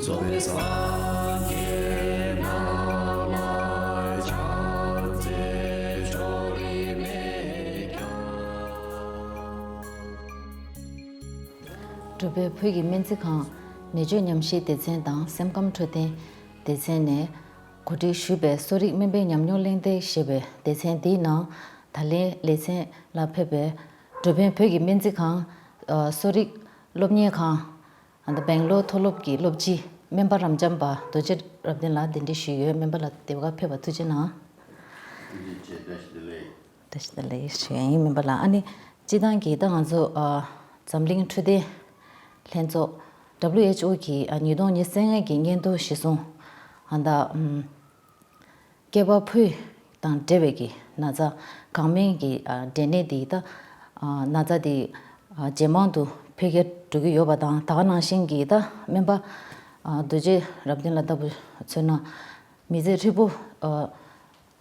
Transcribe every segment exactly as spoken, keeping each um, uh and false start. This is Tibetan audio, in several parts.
འབྲུག་པའི་བོད་ཀྱི་སྨན་རྩིས་ཁང་ནད་བཅོས་ཉམས་ཞིབ་སྡེ་ཚན་དང་སེམས་ཁམས་འཕྲོད་བསྟེན་སྡེ་ཚན་ནས་གོ་སྒྲིག་ཞུས་པའི་གསོ་རིག་སྨན་པའི་ཉམས་མྱོང་གླེང་སྟེགས་ཞེས་པའི་སྡེ་ཚན་འདིའི་ནང་ད་ལན་ལེ་ཚན་ལ་ཕེབས་པའི་འགྲོ་ཕན་བོད་ཀྱི་སྨན་རྩིས་ཁང་། ཨ། གསོ་རིག་སློབ་གཉེར་ཁང་། ཨ། ད་སྦེང་ལོར་མཐོ་སློབ་ཀྱི་སློབ་སྤྱི་སྨན་པ་རབ་འབྱམས་པ་རྡོ་རྗེ་རབ་བརྟན་ལགས་གདན་འདྲེན་ཞུས་ཡོད། སྨན་པ་ལགས་དེ་བཀའ་ཕེབས་པར་ཐུགས་རྗེ་གནང་། ཐུགས་རྗེ་ཆེ། བཀྲ་ཤིས་བདེ་ལེགས། བཀྲ་ཤིས་བདེ་ལེགས་ཞུ་ཡ་ཡིན། སྨན་པ་ལགས། ཨ་ནི་སྤྱིར་བཏང་གི་ད་ང་ཚོ་ཨ་འཛམ་གླིང་འཕྲོད་བསྟེན་ལྷན་ཚོགས་W H O གི་ཨ་ཉིས་སྟོང་ཉི་ཤུ་རྩ་ལྔ་གི་སྙན་ཐོ་གཞིར་བཟུང་ཨ་ད་ཨམ་སྐྱེས་པ་ཕོ་དང་འབྲེལ་བའི་གི་ན་ཚ་འགག་སྨན་གྱི་ཨ་འབྲས་ནད་འདི་ད་ཨ་ན་ཚ་འདི་ཨ་ཇེ་མང་དུ་འཕེལ་རྒྱས་འགྲོ་གི་ཡོད་པ་དང་། ད་ག་ནང་བཞིན་གྱི་ད་སྨན་པ་ཨ་རྡོ་རྗེ་རབ་བརྟན་ལགས་ལྟ་བུ་མཚོན་ན་མི་ཚེ་ཧྲིལ་པོ་ཨ་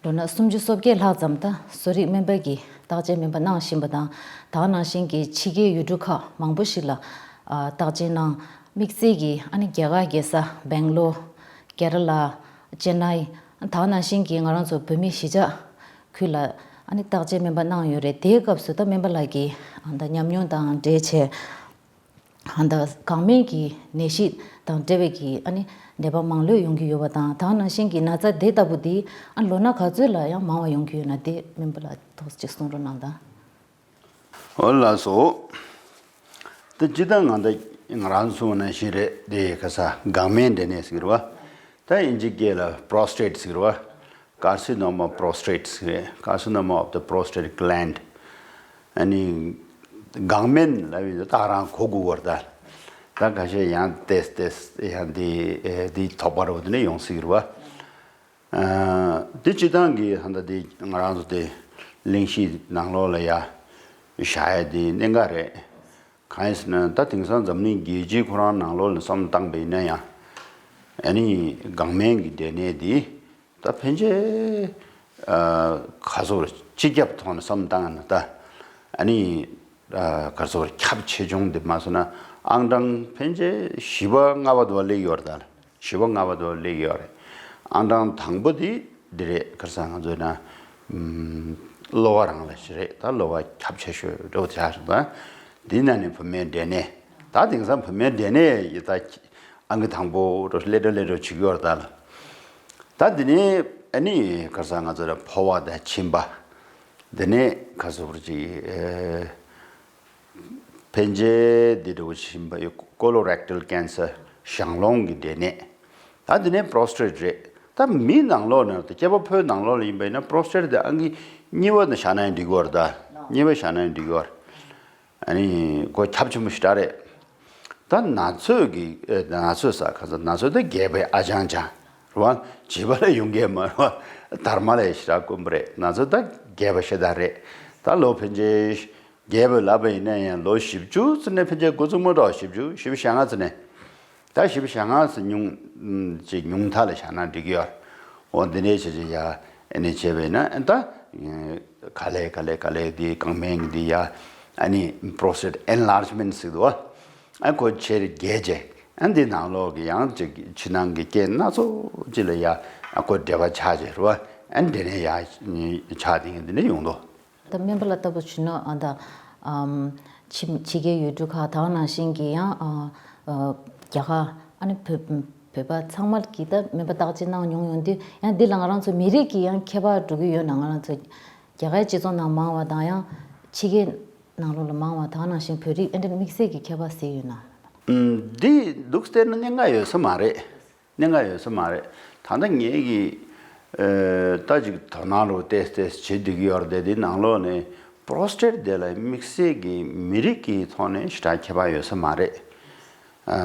ལོ་ན་སུམ་ཅུ་སོ་བརྒྱད་ལྷག་ཙམ་ད་གསོ་རིག་སྨན་པ་གི་བརྟག་དཔྱད་སྨན་པ་གནང་བཞིན་པ་དང་། ད་ག་ནང་བཞིན་གྱི་ཕྱི་རྒྱལ་ཡུལ་གྲུ་ཁག་མང་པོ་ཞིག་ལ་ཨ་བརྟག་དཔྱད་གནང་། དམིགས་བསལ་གྱི་ཨ་ནི་རྒྱ་གར་རྒྱལ་ས་སྦེང་ལོར། ཀེ་ར་ལ། ཅེ་ནའི། ད་ག་ནང་བཞིན་གྱི་ང་རང་ཚོ་བོད་མི་གཞིས་ཆགས་ཁུལ་ལ་ཨ་ནི་བརྟག་དཔྱད་སྨན་པ་གནང་ཡོད་རེད། དེའི་སྐབས་སུ་ད་སྨན་པ་ལགས་ཀྱི་ཨ་ད་ཉམས་མྱོང་དང་འབྲེལ་བྱས་ཨ་ད་འགག་སྨན་གྱི་ནད་གཞི་དང་འབྲེལ་བའི་གི་ཨ་ནི་ནད་པ་མང་ལོས་ཡོང་གི་ཡོད་པ་དང་། ད་ག་ནང་བཞིན་གྱི་ན་ཚ་དེ་ལྟ་བུ་དེ་ཨ་ལོ་ན་ག་ཚོད་ལ་ཡང་མང་བ་ཡོང་གི་ཡོད་ན་དེ་སྨན་པ་ལགས་ཏོག་ཙམ་ཅིག་གསུང་རོགས་གནང་དང་། འོ་ལགས་སོ། ད་སྤྱིར་བཏང་ང་ད་ང་རང་གསུངས་པ་ནང་བཞིན་རེད། དེ་ག་ས་འགག་སྨན་འབྲས་ནད་ཟེར་གི་རེད་བ། ད་དབྱིན་ཇི་སྐད་ལ་པྲོ་སི་ཊེཊ་ཟེར་གི་རེད་བ། Carcinoma of prostate ཟེར་གི་རེད། Carcinoma of the prostate gland. ཨ་ནི་འགག་སྨན་ལབ་ཡོད་ད་རང་གོ་དགོས་པ་རེད་ད། ད་ཁ་ཤས་ཡང་ཏེས་ཏེས་ཡང་དེ་དེ་དོགས་པ་རེ་བ་དེ་འདྲ་ཡོང་སྲིད་གི་རེད་བ། ཨ། དེ་སྤྱིར་བཏང་གི་ཧ་ད་དེ་ང་རང་ཚོ་དེ་གླེང་གཞི་ནང་ལོགས་ལ་ཡ་བཞག་ཡ་དེ་གནད་འགག་རེད། གང་ཡིན་ཟེར་ན་ད་དེང་སང་འཛམ་གླིང་རྒྱལ་སྤྱིའི་ཁོ་རང་ནང་ལོགས་ལ་བསམ་བློ་བཏང་པ་ཡིན་ན་ཡང་ཨ་ནི་འགག་སྨན་གྱི་འབྲས་ནད་དེ་ད་ཕན་ཆད་ཨ་ག་ཚོད་སྤྱི་ཁྱབ་ཐོག་ནས་བསམ་བློ་བཏང་ཡ་ན་ད་ཨ་ནི། ཨ་ག་ཚོད་ཁྱབ་ཆེ་ཆུང་དེ་མ་སོང་ན་ཨང་གྲངས་ཕན་ཆད་བཞི་པ་ལྔ་པ་དུ་བ་སླེབས་ཡོད་རེད་ད། བཞི་པ་ལྔ་པ་དུ་བ་སླེབས་ཡོད་རེད། ཨང་གྲངས་དང་པོ་དེ་འདི་རེད། ཁ་སང་ང་ཚོས་ན་ཨམ་གློ་བ་རང་ལ་ཞིག་རེད། ད་གློ་བ་ཁྱབ་ཆེ་ཤོས་འགྲོ་བྱ་རེད་ད། དེ་ན་ནི་བུད་མེད་འབྲས་ནད། ད་དེང་སང་བུད་མེད་འབྲས་ནད་ཡི་ད་ཨང་ཀི་དང་པོ་འགྲོ་སླེབས་འགྲོ་སླེབས་འགྲོ་བྱེད་ཀྱི་ཡོད་རེད་ད་ལ། ད་དེ་ནས་ཨ་ནི་ཁ་སང་ང་ཚོ་ལ་ཕོ་བ་དང་མཆིན་པ། དེ་ནས་ཁ་སང་བར་གྱི་ཨེ། ཕན་ཆད་འདི་འདྲ་བོ་ཕྱིན་པ་ཡོད། Colorectal cancer ཞང་སློང་གི་འབྲས་ནད། ད་འདི་ནས་པྲོ་སི་ཊེཊ་རེད། ད་མི་ནང་ལོགས་ནས་ད་སྐྱེས་པ་ཕོའི་ནང་ལོགས་ལ་ཡིན་པ་ཡིན་ན་པྲོ་སི་ཊེཊ་དེ་ཨང་ཀི་གཉིས་པ་ནས་བཞག་ན་ཡང་འགྲིག་གི་ཡོད་རེད་ད། གཉིས་པ་བཞག་ན་ཡང་འགྲིག་གི་ཡོད་རེད། ཨ་ནི་ཁོ་ཁྱབ་ཆེན་པོ་ཞེ་དྲག་རེད། ད་ན་ཚོད་ཀྱི་ཨེ་ན་ཚོད་ས་ཁ་ས་ན་ཚོད་ད་རྒས་པའི་ཨ་ཅང་ཅང་རེད་བ། བྱིས་པ་ལ་ཡོང་མཁན་མ་རེད་བ། དར་མ་ལ་ཞེ་དྲག་དཀོན་པོ་རེད། ན་ཚོད་ད་རྒས་པ་ཞེ་དྲག་རེད། ད་ལོ་ཕན་ཆད་རྒས་པའི་ལབ་པ་ཡིན་ན་ཡང་ལོ་བཞི་བཅུ་ཙམ་ནས་ཕན་ཆད་འགོ་བཙུགས་མ་གཏོགས་བཞི་བཅུ་བཞི་བཅུ་ཞེ་ལྔ་ཙམ་ནས། ད་བཞི་བཅུ་ཞེ་ལྔ་ཙམ་ཉུང་ཅིག་ཉུང་མཐའ་ལ་བཞག་ན་འགྲིག་གི་ཡོད། འོ་འདི་འདྲའི་བྱས་བྱས་ཡ་ཨ་ནི་བྱས་པས་ན་ཨ་ད་ག་ལེ་ག་ལེ་ག་ལེ་འདི་འགག་སྨན་འདི་ཡ་ཨ་ནི་པྲོ་སི་ཊེཊ་ཨེན་ལར་ཇི་མེན་ཊི་ཟེར་འདུག་བ། ཨ་ཁོ་ཆེར་རྒྱས་བྱས་ཨ་འདི་ནང་ལོགས་ཀྱི་ཡང་ཅིག་ཕྱི་ནང་གི་རྐྱེན་སྣ་ཚོགས་ཅིག་ལ་ཡ་ཨ་ཁོ་འབྲེལ་བ་ཆགས་བྱས་རེད་བ། ཨ་འདི་ནས་ཡ་ཆགས་དེ་འདི་འདྲ་ཡོང་འདུག་ད་སྨན་པ་ལགས་ལྟ་བུ་བྱུང་ན་ཨ་ད་ཨམ་ཕྱི་ཕྱི་རྒྱལ་ཡུལ་གྲུ་ཁག་ད་ག་ནང་བཞིན་གྱི་ཡང་ཨ་ཨ་རྒྱ་གར་ཨ་ནི་བོད་བོད་པ་ཚང་མ་གིས་ད་སྨན་པ་བརྟག་དཔྱད་གནང་མྱོང་ཡོང་དུས་ཡང་འདི་ལ་ང་རང་ཚོ་མི་རིགས་ཀྱི་ཡང་ཁྱད་པར་འགྲོ་གི་ཡོད་ན། ང་རང་ཚོ་རྒྱ་གར་སྤྱི་ཚོགས་ནང་མང་བ་དང་ཡང་ཕྱི་རྒྱལ་ནང་ལོགས་ལ་མང་བ་ད་ག་ནང་བཞིན་བོད་རིགས་ཨ་འདྲ་དམིགས་བསལ་གྱི་ཁྱད་པར་གཟིགས་ཡོད་ན། ཨམ་འདི་འདུག་སྟེ་ན་གནད་འགག་ཡོད་ས་མ་རེད། གནད་འགག་ཡོད་ས་མ་རེད། ད་ལྟ་ངེད་ཀྱིས་ཨ་ད་ཅིག་དོ་སྣང་རུ་ཏེས་ཏེས་བྱེད་བསྡད་ཀྱི་ཡོད་རེད་དེ། འདི་ནང་ལོགས་ནས་པྲོ་སི་ཊེཊ་དེ་ལ་དམིགས་བསལ་གྱི་མི་རིགས་ཀྱི་ཐོག་ནས་ཞེ་དྲག་ཁྱད་པར་ཡོད་ས་མ་རེད། ཨ་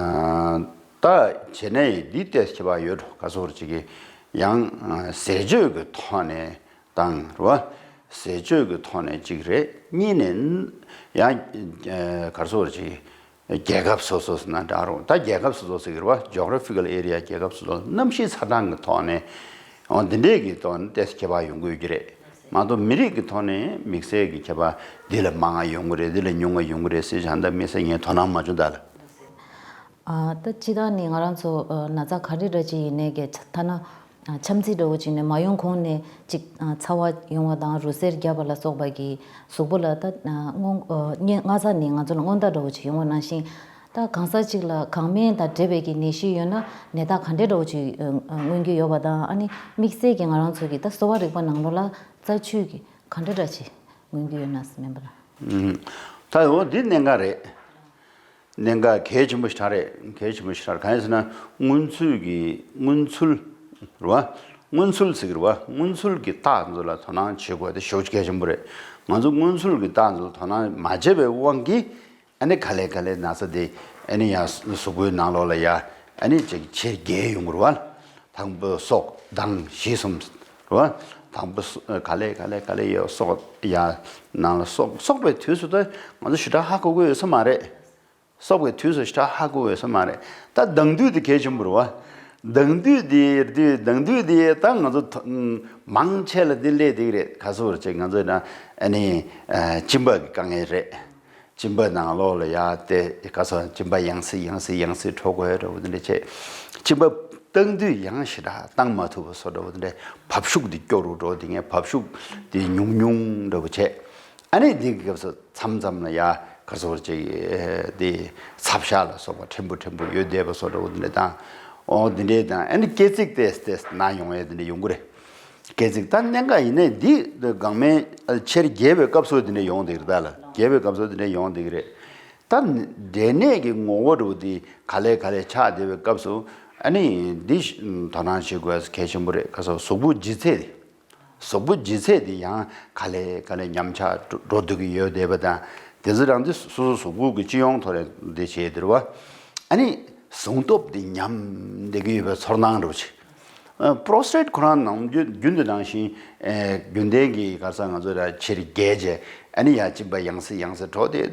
ད་བྱས་ནས་འདི་ཏེས་ཁྱད་པར་ཡོད་འགྲོ། ག་ཚོད་ཅིག་གི་ཡང་ཟས་སྤྱོད་ཀྱི་ཐོག་ནས་དང་རེད་བ། ཟས་སྤྱོད་ཀྱི་ཐོག་ནས་གཅིག་རེད། གཉིས་ནས་ཡང་ག་རེ་ཟེར་དགོས་རེད། རྒྱལ་ཁབ་སོ་སོ་ཟེར་ན་འདྲ་རུང་། ད་རྒྱལ་ཁབ་སོ་སོ་ཟེར་གི་རེད་བ། Geographical area རྒྱལ་ཁབ་སོ་སོ་གནམ་གཤིས་ཚ་གྲང་གི་ཐོག་ནས་འོ་འདི་འདྲས་ཀྱི་ཐོག་ནས་ཏོག་ཙམ་ཁྱད་པར་ཡོང་གི་ཡོད་ཀྱི་རེད་མ་གཏོགས། མི་རིགས་ཀྱི་ཐོག་ནས་དམིགས་བསལ་གྱི་ཁྱད་པར་འདི་ལ་མང་ང་ཡོང་གི་རེད། འདི་ལ་ཉུང་ང་ཡོང་གི་རེད་ཟེར་བྱས་ད་དམིགས་བསལ་ངས་དོ་སྣང་མ་བྱུང་ད་ལ། ཨ་ད་སྤྱིར་བཏང་ནི་ང་རང་ཚོ་ཨ་ན་ཚ་ག་འདྲ་འདྲ་ཅིག་ཡིན་ནའི་གི་ཐ་ན་ཨ་འཆམ་ཚིག་འདྲ་བོ་ཅིག་ནས་མ་ཡོང་གོང་ནས་ཅིག་ཨ་ཚ་བ་ཡོང་བ་དང་རུས་གསེར་བརྒྱབ་པ་ལ་སོགས་པ་གི་གཟུགས་པོ་ལ་ད་ཨ་སྔོན་ཨ་སྔ་ས་ནས་ང་ཚོ་ལ་སྔོན་རྟགས་འདྲ་བོ་ཅིག་ཡོང་བ་ནང་བཞིན། ད་གང་ཟག་ཅིག་ལ་གང་སྨན་དང་འབྲེལ་བའི་གི་ནད་གཞི་ཡོད་ན་ནད་རྟགས་ག་འདྲ་འདྲ་བོ་ཅིག་ཨ་ཨ་མངོན་གྱི་ཡོད་པ་དང་། ཨ་ནི་དམིགས་བསལ་གྱི་ང་རང་ཚོ་གི་ད་གསོ་བ་རིག་པ་ནང་ལོགས་ལ་རྩ་ཆུ་གི་ག་འདྲ་འདྲ་ཅིག་མངོན་གྱི་ཡོད་ན་སྨན་པ་ལགས། ཨུམ། ད་འོ་འདི་གནད་འགག་རེད། གནད་འགག་གལ་ཆེན་པོ་ཞིག་རེད། གལ་ཆེན་པོ་ཞིག་རེད། གང་ཡིན་ཟེར་ན་སྔོན་ཚུད་ཀྱི་སྔོན་ཚུད་རེད་བ། སྔོན་ཚུད་ཟེར་གི་རེད་བ། སྔོན་ཚུད་ཀྱི་རྟགས་ཚོ་ལ་དོ་སྣང་བྱེད་དགོས་དེ་ཞེ་པོ་ཅིག་གལ་ཆེན་པོ་རེད། ང་ཚོ་སྔོན་ཚུད་ཀྱི་རྟགས་ཚོ་ལ་དོ་སྣང་མ་བྱས་པའི་དབང་གིས། ཨ་ནི་ག་ལེ་ག་ལེ་ན་ཚ་དེ་ཨ་ནི་ཡང་གཟུགས་པོའི་ནང་ལོགས་ལ་ཡ་ཨ་ནི་ཅིག་ཆེར་རྒྱས་ཡོང་གི་རེད་བ། དང་པོ་སྲོག་ལྡང་བཞི་གསུམ་རེད་བ། དང་པོ་སྲོ་ག་ལེ་ག་ལེ་ག་ལེ་ཡོད་སྲོག་ཡ་ནང་ལ་སྲོག་སྲོག་པའི་དུས་སུ་ད་ང་ཚོ་ཞེ་དྲག་ཧ་གོ་གི་ཡོད་ས་མ་རེད། སྲོག་པའི་དུས་སུ་ཞེ་དྲག་ཧ་གོ་གི་ཡོད་ས་མ་རེད། ད་ལྡང་དུས་དེ་གལ་ཆེན་པོ་རེད་བ། ལྡང་དུས་དེ་དུས་ལྡང་དུས་དེ་ད་ང་ཚོ་མང་ཆེ་ལ་དེ་སླེབས་བསྡད་ཀྱི་རེད། ག་ཚོད་རེད་ཅེ་ང་ཚོ་ན་ཨ་ནི་གཅིན་པ་གི་དཀའ་ངལ་རེད། གཅིན་པ་ནང་ལོགས་ལ་ཡ་དེ་ག་ཚོད་གཅིན་པ་ཡང་སེ་ཡང་སེ་ཡང་སེ་འཕྲོ་དགོས་འདྲ་བོ་དེ་འདྲ་བྱས། གཅིན་པ་བཏང་དུས་ཡང་ཞེ་དྲག་བཏང་མ་ཐུབ་པ་བཟོ་འདྲ་བོ་དེ་འདྲ་བབས་ཤུགས་དེ་སྐྱོ་རུ་འགྲོ། དེ་ངས་བབས་ཤུགས་དེ་ཉུང་ཉུང་འདྲ་བོ་བྱས། ཨ་ནི་དེ་གི་སྐབས་སུ་མཚམས་མཚམས་ལ་ཡ་ག་ཚོད་ཅིག་དེ་ཚབ་ཤ་ལ་སོགས་པ་ཕྲན་བུ་ཕྲན་བུ་ཡོད་བསྡད་པ་བཟོ་འདྲ་བོ་དེ་འདྲ་དང་། ཨོ་དེ་འདྲ་དང་། ཨ་ནི་སྐེ་ཚིགས་ཏེས་ཏེས་ན་ཡོང་ཡས་དེ་འདྲ་ཡོང་གི་རེད། སྐད་ཅིག་ད་གནད་འགག་ཡིན་ནའི་འདི་སྒང་མའི་ཆེར་རྒྱས་པའི་སྐབས་སུ་འདི་འདྲ་ཡོང་བསྡད་ཀྱི་རེད། ད་ལ་རྒྱས་པའི་སྐབས་སུ་འདི་འདྲ་ཡོང་བསྡད་ཀྱི་རེད། ད་འབྲས་ནད་ཀྱི་ངོ་བོ་འདྲ་བོ་འདི་ག་ལེ་ག་ལེ་ཆགས་བསྡད་པའི་སྐབས་སུ་ཨ་ནི་འདི་དོ་སྣང་བྱེད་དགོས་གལ་ཆེན་པོ་རེད། ག་ས་གཟུགས་པོ་ལྗིད་ཚད་དེ། གཟུགས་པོ་ལྗིད་ཚད་དེ་ཡང་ག་ལེ་ག་ལེ་ཉམས་ཆག་འགྲོ་འགྲོ་སྡོད་ཀྱི་ཡོད་བསྡད་པ་དང་། དེ་ཚོ་རང་འདི་སོ་སོ་གཟུགས་པོ་གི་སྤྱི་ཡོངས་ཐོག་ནས་འདི་བྱས་བསྡད་རེད་བ། ཨ་ནི་ཟུངས་སྟོབས་འདི་ཉམས་བསྡད་ཀྱི་ཡོད་པའི་ཚོར་སྣང་འདྲ་བོ་ཅིག་ཨ། པྲོ་སི་ཊེཊ་ཁོ་རང་ནང་རྒྱུན་རྒྱུན་དུ་ནང་བཞིན་ཨེ་རྒྱུན་ལྡན་གྱི་ག་ས་ང་ཚོ་ལ་ཆེར་རྒྱས་རྗེས་ཨ་ནི་ཡང་གཅིན་པ་ཡང་སེ་ཡང་སེ་འཕྲོ་སྟེ་ད་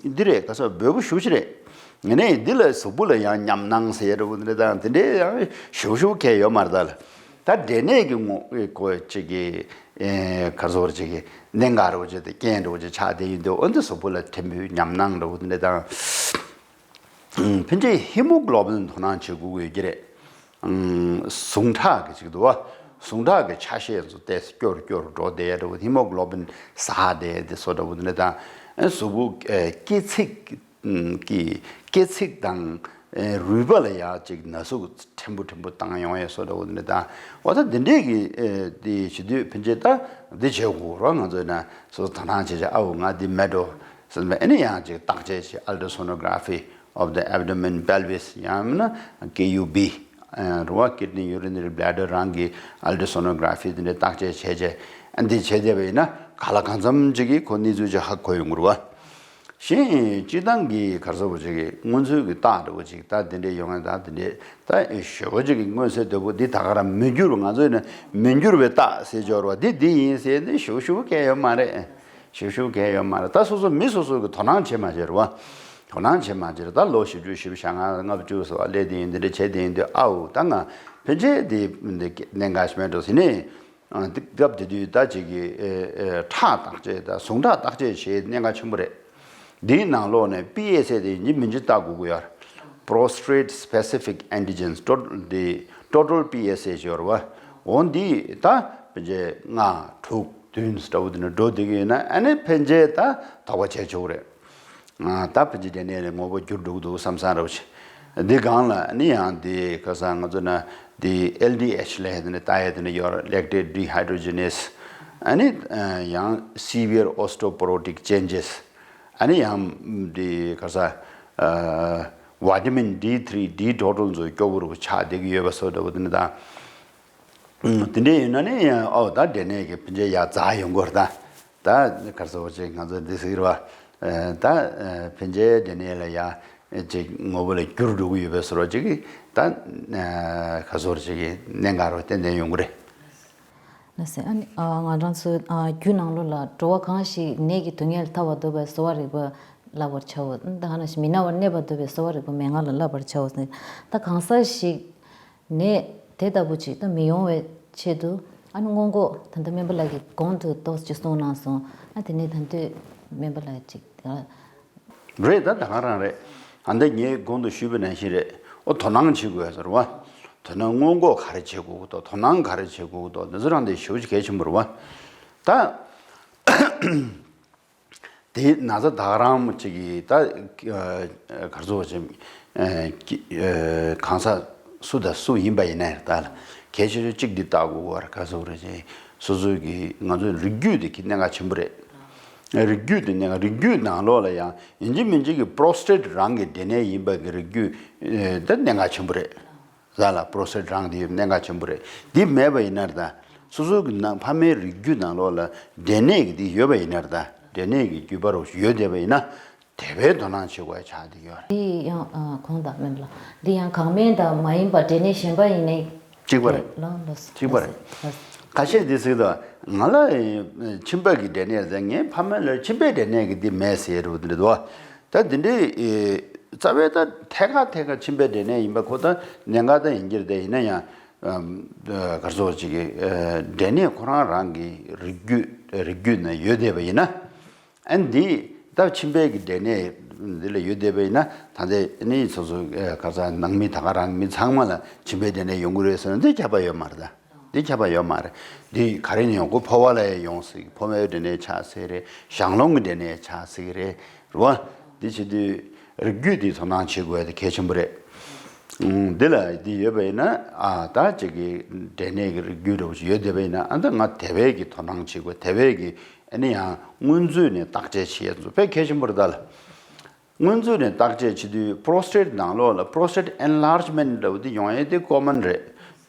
འདི་རེད། ག་ས་འབོལ་པོ་ཞེ་པོ་ཅིག་རེད། ངས་ནས་འདི་ལ་གཟུགས་པོ་ལ་ཡང་ཉམས་སྣང་ཟེར་ཡ་འདྲ་བོ་འདི་འདྲ་དང་དེ་འདྲའི་ཡང་ཞེ་པོ་ཞེ་པོ་གང་ཡང་ཡོད་མ་རེད། ད་ལ་ད་འབྲས་ནད་ཀྱི་ངོ་བོ་ཅིག་གི་ཨེ་ག་ཚོད་ཅིག་གི་གནད་འགག་འདྲ་བོ་ཅིག་དང་རྐྱེན་འདྲ་བོ་ཅིག་ཆགས་བསྡད་ཡོད་དུས་འོ་འདི་གཟུགས་པོ་ལ་ཕྲན་བུའི་ཉམས་སྣང་འདྲ་བོ་འདི་འདྲ་དང་། ཕན་ཆད་ཧི་མོ་གྷི་ལོ་བིན་དོ་སྣང་བྱེད་དགོས་ཀྱི་ཡོད་ཀྱི་རེད། ཨང་། ཟུངས་ཁྲག་གི་ཅིག་འདུག་བ། ཟུངས་ཁྲག་གི་ཆ་ཤས་ཚོ་ཏོག་ཙམ་སྐྱོ་རུ་སྐྱོ་རུ་འགྲོ་བསྡད་ཡ་འདྲ་བོ། ཧི་མོ་གྷི་ལོ་བིན་ཟགས་བསྡད་དེ་བཟོ་འདྲ་བོ་འདི་འདྲ་དང་། ཨ་སོག་པོ་ཨེ་སྐེ་ཚིགས་ཀྱི་སྐེ་ཚིགས་དང་ཨེ་རུས་པ་ལ་ཡ་ཅིག་ན་ཟུག་ཕྲན་བུ་ཕྲན་བུ་བཏང་ཡོང་ཡ་བཟོ་འདྲ་བོ་འདི་འདྲ་དང་། འོ་ད་འདི་འདྲས་ཀྱི་ཨེ་འདི་བྱེད་དུས་ཕན་ཆད་ད་འདི་བྱེད་དགོས་རོགས། ང་ཚོས་ན་སོ་སོ་དོ་སྣང་བྱེད་བྱེད། ཨ་འོ་ང་འདི་མེད་འགྲོ་ཟེར་ནས་ཨ་ནི་ཡང་ཅིག་བརྟག་དཔྱད་བྱེད། Ultrasonography of the abdomen, pelvis ཡང་མིན་ན་ཀེ་ཡུ་བི་རེད་བ། Kidney Urinary Bladder རང་གི་Ultrasonography དེ་འདྲའི་བརྟག་དཔྱད་བྱས་རྗེས་ཨ་འདི་བྱས་བསྡད་པ་ཡིན་ན་ག་ལ་གང་འཚམ་ཅིག་གིས་ཁོ་གནས་ཚུལ་ཅིག་ཧ་གོ་ཡོང་གི་རེད་བ། གཞན་སྤྱིར་བཏང་གི་ག་རེ་ཟེར་བ་ཅིག་གི་སྔོན་ཚུད་ཀྱི་རྟགས་འདྲ་བོ་ཅིག་ད་དེ་འདྲའི་ཡོང་ཡ་ད་དེ་འདྲའི་ད་ཞེ་པོ་ཅིག་གི་མངོན་གསལ་དོད་པོ་འདི་ད་ག་རང་མི་འགྱུར་བ། ང་ཚོས་ནི་མི་འགྱུར་བའི་རྟགས་ཟེར་འབྱོར་བ་འདི་འདི་ཡིན་ཟེར་འདི་ཞེ་པོ་ཞེ་པོ་གང་ཡང་ཡོད་མ་རེད། ཞེ་པོ་ཞེ་པོ་གང་ཡང་ཡོད་མ་རེད། ད་སོ་སོ་མི་སོ་སོ་གི་དོ་སྣང་བྱེད་མ་བྱེད་རེད་བ། དོ་སྣང་བྱེད་མ་བྱེད་རེད། ད་ལོ་བཞི་བཅུ་ཞེ་པོ་ཞེ་ལྔ་ལྔ་བཅུ་ཟེར་བ་སླེབས་དེ་ཡིན། འདི་འདྲ་བྱས་དེ་ཡིན་དུས་ཨའོ་ད་ང་ཕན་ཆད་དེ་འདི་གནད་འགག་ཞིག་མེད་འགྲོ་ཟེར་ནས། ཨ་འདི་སྐབས་དེ་དུས་ད་ཅིག་གི་ཨེ་ཨེ་ཁྲག་བརྟག་དཔྱད་དང་ཟུངས་ཁྲག་བརྟག་དཔྱད་བྱེད་གནད་འགག་ཆེན་པོ་རེད། འདིའི་ནང་ལོགས་ནས་པི་ཨེ་སེ་དེ་ཡིན་གཅིག་མིན་གཅིག་བལྟ་དགོས་ཀྱི་ཡོད་རེད། Prostate Specific Antigens ཊོ་འདི་Total P S A ཞེས་ཡོད་རེད་བ། འོ་འདི་ད་ཕན་ཆད་ལྔ་དྲུག་བདུན་ཟེར་འདྲ་བོ་དེ་འདྲ་འགྲོ་བསྡད་ཀྱི་ཡོད་ན་ཨ་ནི་ཕན་ཆད་ད་དོགས་པ་བྱས་ཆོག་གི་རེད། ད་ཕལ་ཆེར་འབྲས་ནད་ལ་ངོ་བོ་འགྱུར་འགྲོ་གི་འདུག་བསམ་བསམ་རོ་ཆེ། འདི་སྒང་ལ་ནི་ཡང་འདི་ཁ་སང་ང་ཚོ་ན་འདི་ཨེལ་ཌི་ཨེཆ་ལབ་ཡ་དེ་ནི་ལྟ་ཡ་དེ་ནི་ཡོད་རེད། Lactate Dehydrogenase ཨ་ནི་ཡང་Severe Osteoporotic Changes ཨ་ནི་ཡང་འདི་ཁ་སང་Vitamin D three D total ཚོ་སྐྱོ་པོ་རུ་ཆགས་བསྡད་ཀྱི་ཡོད་པ་སོགས་འདྲ་བོ་དེ་ནི་དང་། ཨུམ། དེ་འདྲ་ཡིན་ན་ནི་ཨོ་ད་འབྲས་ནད་ཀྱི་ཕན་ཆད་ཡར་འཛེགས་ཡོང་གི་རེད་ད། ད་ག་རེ་ཟེར་བ་ཅིག་ང་ཚོ་འདི་ཟེར་གྱི་རེད་བ། ད་ཕན་ཆད་འབྲས་ནད་ལ་ཡ་ཅིག་ངོ་བོ་ལ་འགྱུར་འགྲོ་གི་ཡོད་པའི་ཟེར་བ་ཅིག་གིས་ད་ག་རེ་ཟེར་བ་ཅིག་གི་གནད་འགག་རུ་ཏན་ཏན་ཡོང་གི་རེད། ལགས་སེ། ཨ་ནི་ཨ་ང་རང་ཚོ་ཨ་རྒྱུ་ནང་ལོགས་ལ་འགྲོ་བ་གང་ཞིག་ནད་ཀྱིས་སྡུག་བསྔལ་ཐར་བར་འདོད་པའི་གསོ་བ་རིག་པ་བསླབ་པར་བྱའོ། ད་ག་ནང་བཞིན་མི་ན་བར་གནས་པར་འདོད་པའི་གསོ་བ་རིག་པ་མན་ངག་ལ་བསླབ་པར་བྱའོ་ཟེར། ད་གང་ཟག་ཞིག་ནད་དེ་ལྟ་བུ་ཅིག་ད་མི་ཡོང་བའི་ཆེད་དུ་ཨ་ནི་སྔོན་འགོག་ད་ལྟ་སྨན་པ་ལགས་ཀྱིས་གོང་དུ་ཏོག་ཙམ་གསུངས་གནང་སོང་། ཨ་དེ་ནས་ད་ལྟ་སྨན་པ་ལགས་ཅིག་ད། རེད། ད་ད་ག་རང་རེད། ཨ་འདི་ངས་གོང་དུ་ཞུས་པ་ནང་བཞིན་རེད། ཨོ་དོ་སྣང་བྱེད་དགོས་ཟེར་བ། དོ་སྣང་སྔོན་འགོག་ག་རེ་བྱེད་དགོས་འདུག་དོ་སྣང་ག་རེ་བྱེད་དགོས་འདུག་འདི་ཚོ་རང་དེ་ཞེ་པོ་ཅིག་གལ་ཆེན་པོ་རེད་བ། ད་དེ་ན་ཚ་ད་ག་རང་ཅིག་གིས་ད་གར་ཚོ་ཅིག་གང་ཟག་སུ་དང་སུ་ཡིན་པ་ཡིན་ནའི་ད་ལ་གལ་ཆེ་ཤོས་གཅིག་འདི་ལྟ་དགོས་བར་ག་ཚོ་རེ་ཅིག་སོ་སོའི་གི་ང་ཚོའི་རིགས་རྒྱུད་དེ་གི་གནད་འགག་ཆེན་པོ་རེད། རིགས་རྒྱུད་དེ་གནད་འགག་རིགས་རྒྱུད་ནང་ལོགས་ལ་ཡང་ཡིན་གཅིག་མིན་གཅིག་གི་པྲོ་སི་ཊེ་ཊི་རང་གི་འབྲས་ནད་ཡིན་པ་གི་རིགས་རྒྱུད་ད་གནད་འགག་ཆེན་པོ་རེད། ཟ་ལ་པྲོ་སི་ཊེ་ཊི་རང་དེ་གནད་འགག་ཆེན་པོ་རེད། འདི་མེད་པ་ཡིན་ན་ད་སོ་སོ་གི་ནང་ཕ་མའི་རིགས་རྒྱུད་ནང་ལོགས་ལ་འབྲས་ནད་ཀྱི་འདི་ཡོད་པ་ཡིན་ན་ད་འབྲས་ནད་ཀྱི་རྒྱུད་པ་རུ་ཡོད་བསྡད་པ་ཡིན་ན་དེ་བས་དོ་སྣང་བྱེད་དགོས་ཆགས་བསྡད་ཡོད་རེད། འདི་ཡང་ཨ་གོང་དང་མིན་ལ་འདི་ཡང་གང་མིན་དང་མ་ཡིན་པ་འབྲས་ནད་གཞན་པ་ཡིན་ནའི་གཅིག་པ་རེད། ལོ་ལོ་གཅིག་པ་རེད། ཁ་ཤས་འདི་ཟེར་དང་ང་ལ་མཆིན་པ་གི་འབྲས་ནད་ཟེར། ངའི་ཕ་མ་ལ་མཆིན་པའི་འབྲས་ནད་ཀྱི་འདི་མེད་ཟེར་རུ་འདི་འདུག་ད་འདི་འདྲའི་རྩ་བའི་ད་ཐད་ཀ་ཐད་ཀ་མཆིན་པའི་འབྲས་ནད་ཡིན་པ་ཁོ་ད་གནད་འགག་ད་ཡིན་གྱི་རེད། ཡིན་ན་ཡང་གར་སོགས་ཅིག་གི་འབྲས་ནད་ཁོ་རང་རང་གི་རིགས་རྒྱུད་རིགས་རྒྱུད་ན་ཡོད་བསྡད་པ་ཡིན་ན། ཨ་ནི་འདི་ད་མཆིན་པའི་གི་འབྲས་ནད་འདི་ལ་ཡོད་བསྡད་པ་ཡིན་ན་ད་ལྟའི་ནི་སོ་སོ་ག་ས་ནང་མི་ད་ག་རང་མི་ཚང་མ་ལ་མཆིན་པའི་འབྲས་ནད་ཡོང་གི་རེད་ཟེར་ན་འདི་ཁྱབ་པ་ཡོད་མ་རེད་ད། འདི་ཁྱབ་པ་ཡོད་མ་རེད། འདི་ག་རེ་ནས་ཡོང་གི། ཕོ་བ་ལ་ཡོང་སྲིད། ཕོ་བའི་འབྲས་ནད་ཆགས་སྲིད་རེད། ཞང་སློང་གི་འབྲས་ནད་ཆགས་སྲིད་རེད། རེད་བ། འདི་བྱེད་དུས་རིགས་རྒྱུད་འདི་དོ་སྣང་བྱེད་དགོས་དེ་གལ་ཆེན་པོ་རེད། འདི་ལ་འདི་ཡོད་པ་ཡིན་ན་ཨ་ད་ཅིག་གི་འབྲས་ནད་ཀྱི་རིགས་རྒྱུད་འདྲ་བོ་ཞིག་ཡོད་བསྡད་པ་ཡིན་ན་ཨ་ད་ང་དེ་བས་ཀྱི་དོ་སྣང་བྱེད་དགོས། དེ་བས་ཀྱི་ཨ་ནི་ཡང་སྔོན་ཚུད་ནས་བརྟག་དཔྱད་བྱེད་ཡ་ཚོ་དཔེ་གལ་ཆེན་པོ་རེད་ད་ལ། སྔོན་ཚུད་ནས་བརྟག་དཔྱད་བྱེད་དུས་པྲོ་སི་ཊེ་ཊི་ནང་ལོགས་ལ་པྲོ་སི་ཊེ་ཊི་ཨེན་ལར་ཇི་མེན་ཊི་འདྲ་བོ་དེ་ཡོང་ཡས་དེ་ཀོ་མན་རེད།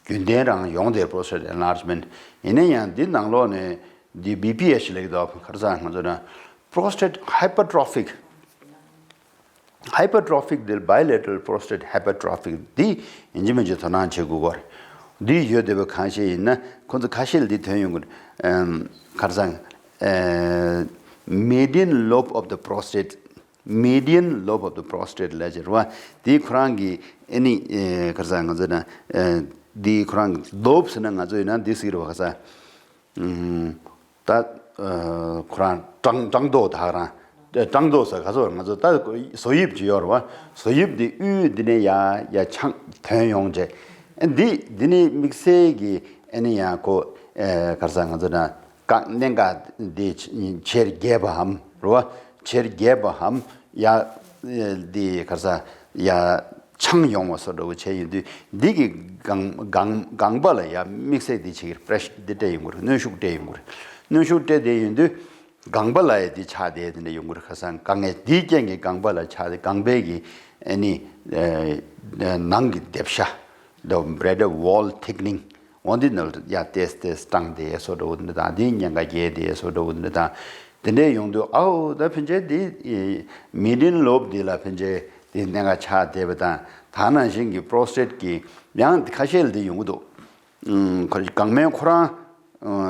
རྒྱུན་ལྡན་རང་ཡོང་དེ་པྲོ་སི་ཊེ་ཊི་ཨེན་ལར་ཇི་མེན་ཊི། ཡིན་ན་ཡང་འདི་ནང་ལོགས་ནས་འདི་བི་པི་ཨེཆ་ལེགས་དོ་ཁར་ས་ང་ཚོ་ན་པྲོ་སི་ཊེ་ཊི་ཧའི་པར་ཊོ་ཕིག་ཧའི་པར་ཊོ་ཕིག་འདི་བའི་ལེ་ཊ་རལ་པྲོ་སི་ཊེ་ཊི་ཧའི་པར་ཊོ་ཕིག་འདི་ཡིན་གཅིག་མིན་གཅིག་དོ་སྣང་བྱེད་དགོས་གོ་རེད། འདི་ཡོད་བསྡད་པ་གང་ཤེས་ཡིན་ན་ཁོ་ཚོ་ཁ་ཤས་ལ་འདི་ཐོན་ཡོང་གི་རེད། ཁར་ས་median lobe of the prostate, median lobe of the prostate ལ་ཅེར་བ། དེ་ཁོ་རང་གི་ཨ་ནི་ཁར་ས་ང་ཚོ་ན་དེ་ཁོ་རང་གི་ལོབ་ཟེར་ན་ང་ཚོ་ཡིན་ན་འདི་ཟེར་བ་ཁར་ས་ད་ཁོ་རང་བྲང་བྲང་རྡོག་ད་ཁོ་རང་བྲང་རྡོག་ཟེར་ག་ཚོད་ང་ཚོ་ད་བཟོ་དབྱིབས་ཅིག་ཡོད་རེད་བ། བཟོ་དབྱིབས་འདི་དབུས་འདི་ནས་ཡ་ཡ་ཆང་ཐོན་ཡོང་རྗེས་འདི་འདི་ནས་དམིགས་བསལ་གྱི་ཨ་ནི་ཡང་ཁོ་ཁར་ས་ང་ཚོ་ན། ག་གནད་འགག་འདི་ཆེར་རྒྱས་པའམ་རོ་ཆེར་རྒྱས་པའམ་ཡ་འདི་ག་ས་ཡ་ཆང་ཡོང་བ་སོགས་འདྲ་བོ་བྱས་ཡིན་དུས་འདི་གི་རྐང་རྐང་པ་ལ་ཡ་དམིགས་བསལ་འདི་ཆེ་གི་པྲེ་ཤར་འདི་སྤྲད་ཡོང་གི་རེད། གནོན་ཤུགས་སྤྲད་ཡོང་གི་རེད། གནོན་ཤུགས་སྤྲད་དེ་ཡིན་དུས་རྐང་པ་ལ་ཡ་འདི་ཆགས་དེ་འདི་འདྲ་ཡོང་གི་རེད། ཁ་སང་དཀའ་ངལ་འདིའི་རྐྱེན་གྱིས་རྐང་པ་ལ་ཆགས་དེ་རྐང་པའི་གི་ཨ་ནི་ནང་གི་ལྡེབ་ཤ་འདྲ་བོ་རེད། wall thickening འོ་འདི་ནང་ལ་ཡ་ཏེས་ཏེས་སྐྲངས་ཏེ་སོ་འདྲ་བོ་འདི་དང་འདི་ཉེན་ཁ་རྒྱས་ཏེ་སོ་འདྲ་བོ་འདི་དང་དེ་འདྲས་ཡོང་དུས་ཨའོ་ད་ཕན་ཆད་འདི་མི་ཌིན་ལོབ་འདི་ལ་ཕན་ཆད་འདི་གནད་འགག་ཆགས་བསྡད་པ་དང་ད་ནང་བཞིན་གྱི་པྲོ་སི་ཊེཊ་གི་ཡང་ཁ་ཤས་ལ་འདི་ཡོང་གི་འདུག་ཁོ་གང་མིན་ཁོ་རང་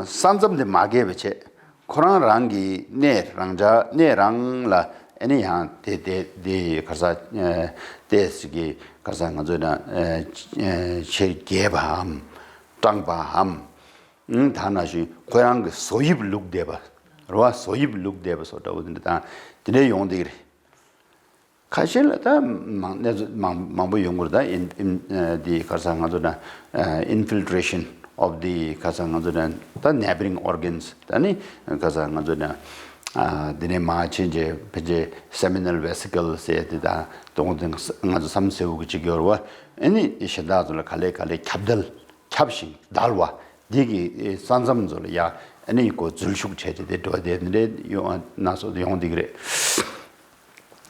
ས་མཚམས་འདི་མ་བརྒལ་བའི་ཆེད། ཁོ་རང་རང་གི་གནས་རང་ཆ་གནས་རང་ལ་ཨ་ནི་ཡང་དེ་དེ་དེ་ག་ས་ཏེས་ཀྱི་ག་ས་ང་ཚོས་ན་ཆེར་རྒྱས་པའམ་སྐྲངས་པའམ་ད་ནང་བཞིན་ཁོ་རང་གི་བཟོ་དབྱིབས་ལུག་བསྡད་པ་རེད་བ། བཟོ་དབྱིབས་ལུག་བསྡད་པ་སོགས་འདྲ་བོ་འདི་དང་དེ་འདྲ་ཡོང་བསྡད་ཀྱི་རེད། ཁ་ཤས་ལ་ད་མང་གནས་ཚུལ་མང་མང་པོ་ཡོང་གི་རེད། ད་ཨིན་ཨིན་འདི་ག་ས་ང་ཚོ་ན་infiltration of the ག་ས་ང་ཚོ་ན་ད་neighboring organs ད་ནི་ག་ས་ང་ཚོ་ན་འདི་ནས་མ་ཕྱིན་རྗེས་ཕལ་ཆེར་seminal vesicle ཟེར་དེ་དང་དོང་དེ་ང་ཚོ་བསམ་སེའུ་གི་ཅིག་ཡོད་རེད་བ། ཨ་ནི་གཞན་དག་ཚོ་ལ་ག་ལེ་ག་ལེ་ཁྱབ་གདལ་ཁྱབ་ཞིང་བརྡལ་བ་འདི་གི་ས་མཚམས་ཚོ་ལ་ཡ་ཨ་ནི་ཁོ་འཛུལ་ཞུགས་བྱས་ཏེ་དེ་འགྲོ་དེ་འདྲ་ཡོང་ན་སོགས་ཡོང་བསྡད་ཀྱི་རེད།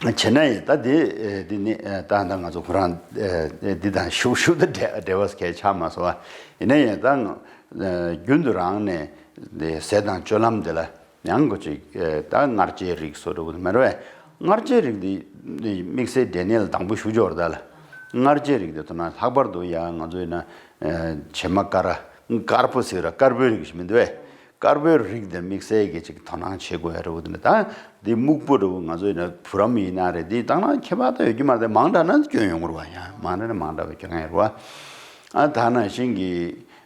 བྱས་ན་ཡང་ད་འདི་འདི་ནི་ད་ད་ང་ཚོ་ཁོ་རང་འདི་དང་ཤུགས་ཤུགས་དང་འབྲེལ་འབྲེལ་བ་གལ་ཆགས་མ་སོང་བ། ཡིན་ན་ཡང་ད་རྒྱུན་དུ་རང་ནས་འདི་ཟས་དང་སྤྱོད་ལམ་འདི་ལ་ཡང་གོ་ཅིག་ད་མངར་ཆའི་རིགས་སོགས་འདྲ་བོ་མེད་རེད། མངར་ཆའི་རིགས་འདི་དམིགས་བསལ་འབྲས་ནད་ལ་དང་པོ་ཞུ་འཇོག་རེད། ད་ལ་མངར་ཆའི་རིགས་འདི་ཐོག་ན་ལྷག་པར་དུ་ཡང་ང་ཚོ་ཡིན་ན་བྱེ་མ་དཀར་དཀར་པོ་ཟེར་ར་དཀར་པོའི་རིགས་ཤིག་མི་འདུག་བས། དཀར་པོའི་རིགས་དེ་དམིགས་བསལ་གྱི་ཅིག་དོ་སྣང་བྱེད་དགོས་ཡ་རེད་བ། དེ་ནི་ད་འདི་སྨུག་པོ་རེད་བ། ང་ཚོ་ཡིན་ན་བུ་རམ་ཡིན་ན་རེད། འདི་བཏང་ན་ཁྱད་པར་ད་ཡོད་ཀྱི་མ་རེད། མང་དྲགས་ན་སྐྱོན་ཡོང་གི་རེད་བ། ཡང་མང་དྲགས་ན་མང་དྲགས་པའི་སྐྱོན་ཡོང་གི་རེད་བ། ཨ་ད་ནང་བཞིན་གྱི་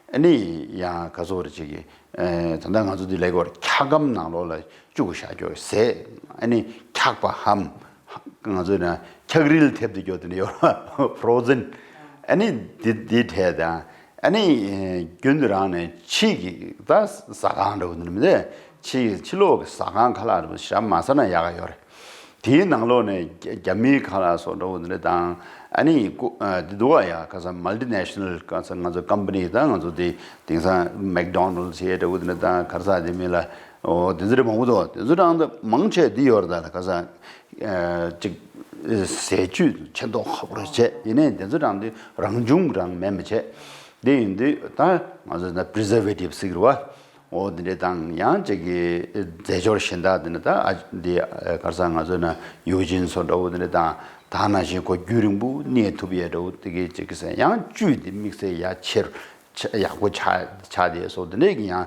ཨ་ནི་ཡང་ག་ཚོད་རེ་ཅིག་གི་ད་ལྟ་ང་ཚོ་འདི་ལས་ཀ་འཁྱག་སྒམ་ནང་ལོགས་ལ་བཅུག་བཞག་རྒྱུ་ཟས་ཨ་ནི་འཁྱག་པའམ་ ང་ཚོས་ན་འཁྱག་རིལ་ཐེབས་ཏེ་སྐྱོ་དེ་འདྲ་ཡོད་ར། ཕོ་རོ་ཛན། ཨ་ནི་འདི་འདི་འཕྲད་དང་། ཨ་ནི་རྒྱུན་དུ་རང་ནས་ཕྱི་གི་ད་ཟ་ཁང་འདྲ་བོ་འདི་མི་འདུག་ཕྱི་གི་ཕྱི་ལོགས་ཀྱི་ཟ་ཁང་ཁ་ལག་འདྲ་བོ་ཞབས་མ་ཟ་ན་ཡག་ག་ཡོད་རེད། དེའི་ནང་ལོགས་ནས་རྒྱ་རྒྱ་མིའི་ཁ་ལག་སོགས་འདྲ་བོ་འདི་འདྲ་དང་། ཨ་ནི་ཀུ་ཨ་འདི་འདུག་བ་ཡ། ཁ་སང་མལ་ཏི་ནེ་ཤ་ནལ། ཁ་སང་ང་ཚོ་ཀམ་པ་ནི་དང་ང་ཚོ་དེ་དེང་སང་མེག་ཌོ་ནལ་ཌི་བྱས་འདྲ་བོ་འདི་འདྲ་དང་ག་རེ་ཟེར་དེ་མིན་ལ། འོ་དེ་ཚོ་རེ་མང་པོ་འདུག་དེ་ཚོ་རང་ད་མང་ཆེ་འདི་ཡོད་རེད། ད་ལ་ཁ་སང་ཨ་ཅིག་ཟས་བཅུད་ཆེ་མདོག་ཁ་པོ་རེ་བྱས། ཡིན་ནའི་དེ་ཚོ་རང་དེ་རང་བྱུང་རང་མེད་མ་བྱས། དེ་ཡིན་དུས་ད་ང་ཚོ་ད་པི་རི་ཛར་ཝེ་ཊིབ་ཟེར་གི་རེད་བ། འོ་དེ་འདྲ་དང་ཡང་ཅིག་གི་རྫས་སྦྱོར་གཞན་དག་དེ་འདྲ་ད་ཨ་འདི་ཨ་ག་རེ་ཟེར་ང་ཚོ་ན་ཡུའུ་ཅིན་སོགས་འདྲ་བོ་དེ་འདྲ་དང་། ད་ནང་བཞིན་ཁོ་རྒྱུན་རིང་པོ་གནས་ཐུབ་ཡས་འདྲ་བོ་དེ་གི་ཅིག་གི་ཟེར། ཡང་བཅུད་དེ་དམིགས་བསལ་ཡ་ཆེར་ཆ་ཡག་པོ་ཆགས་ཆགས་དེ་སོགས་དེ་འདྲ་གི་ཡང་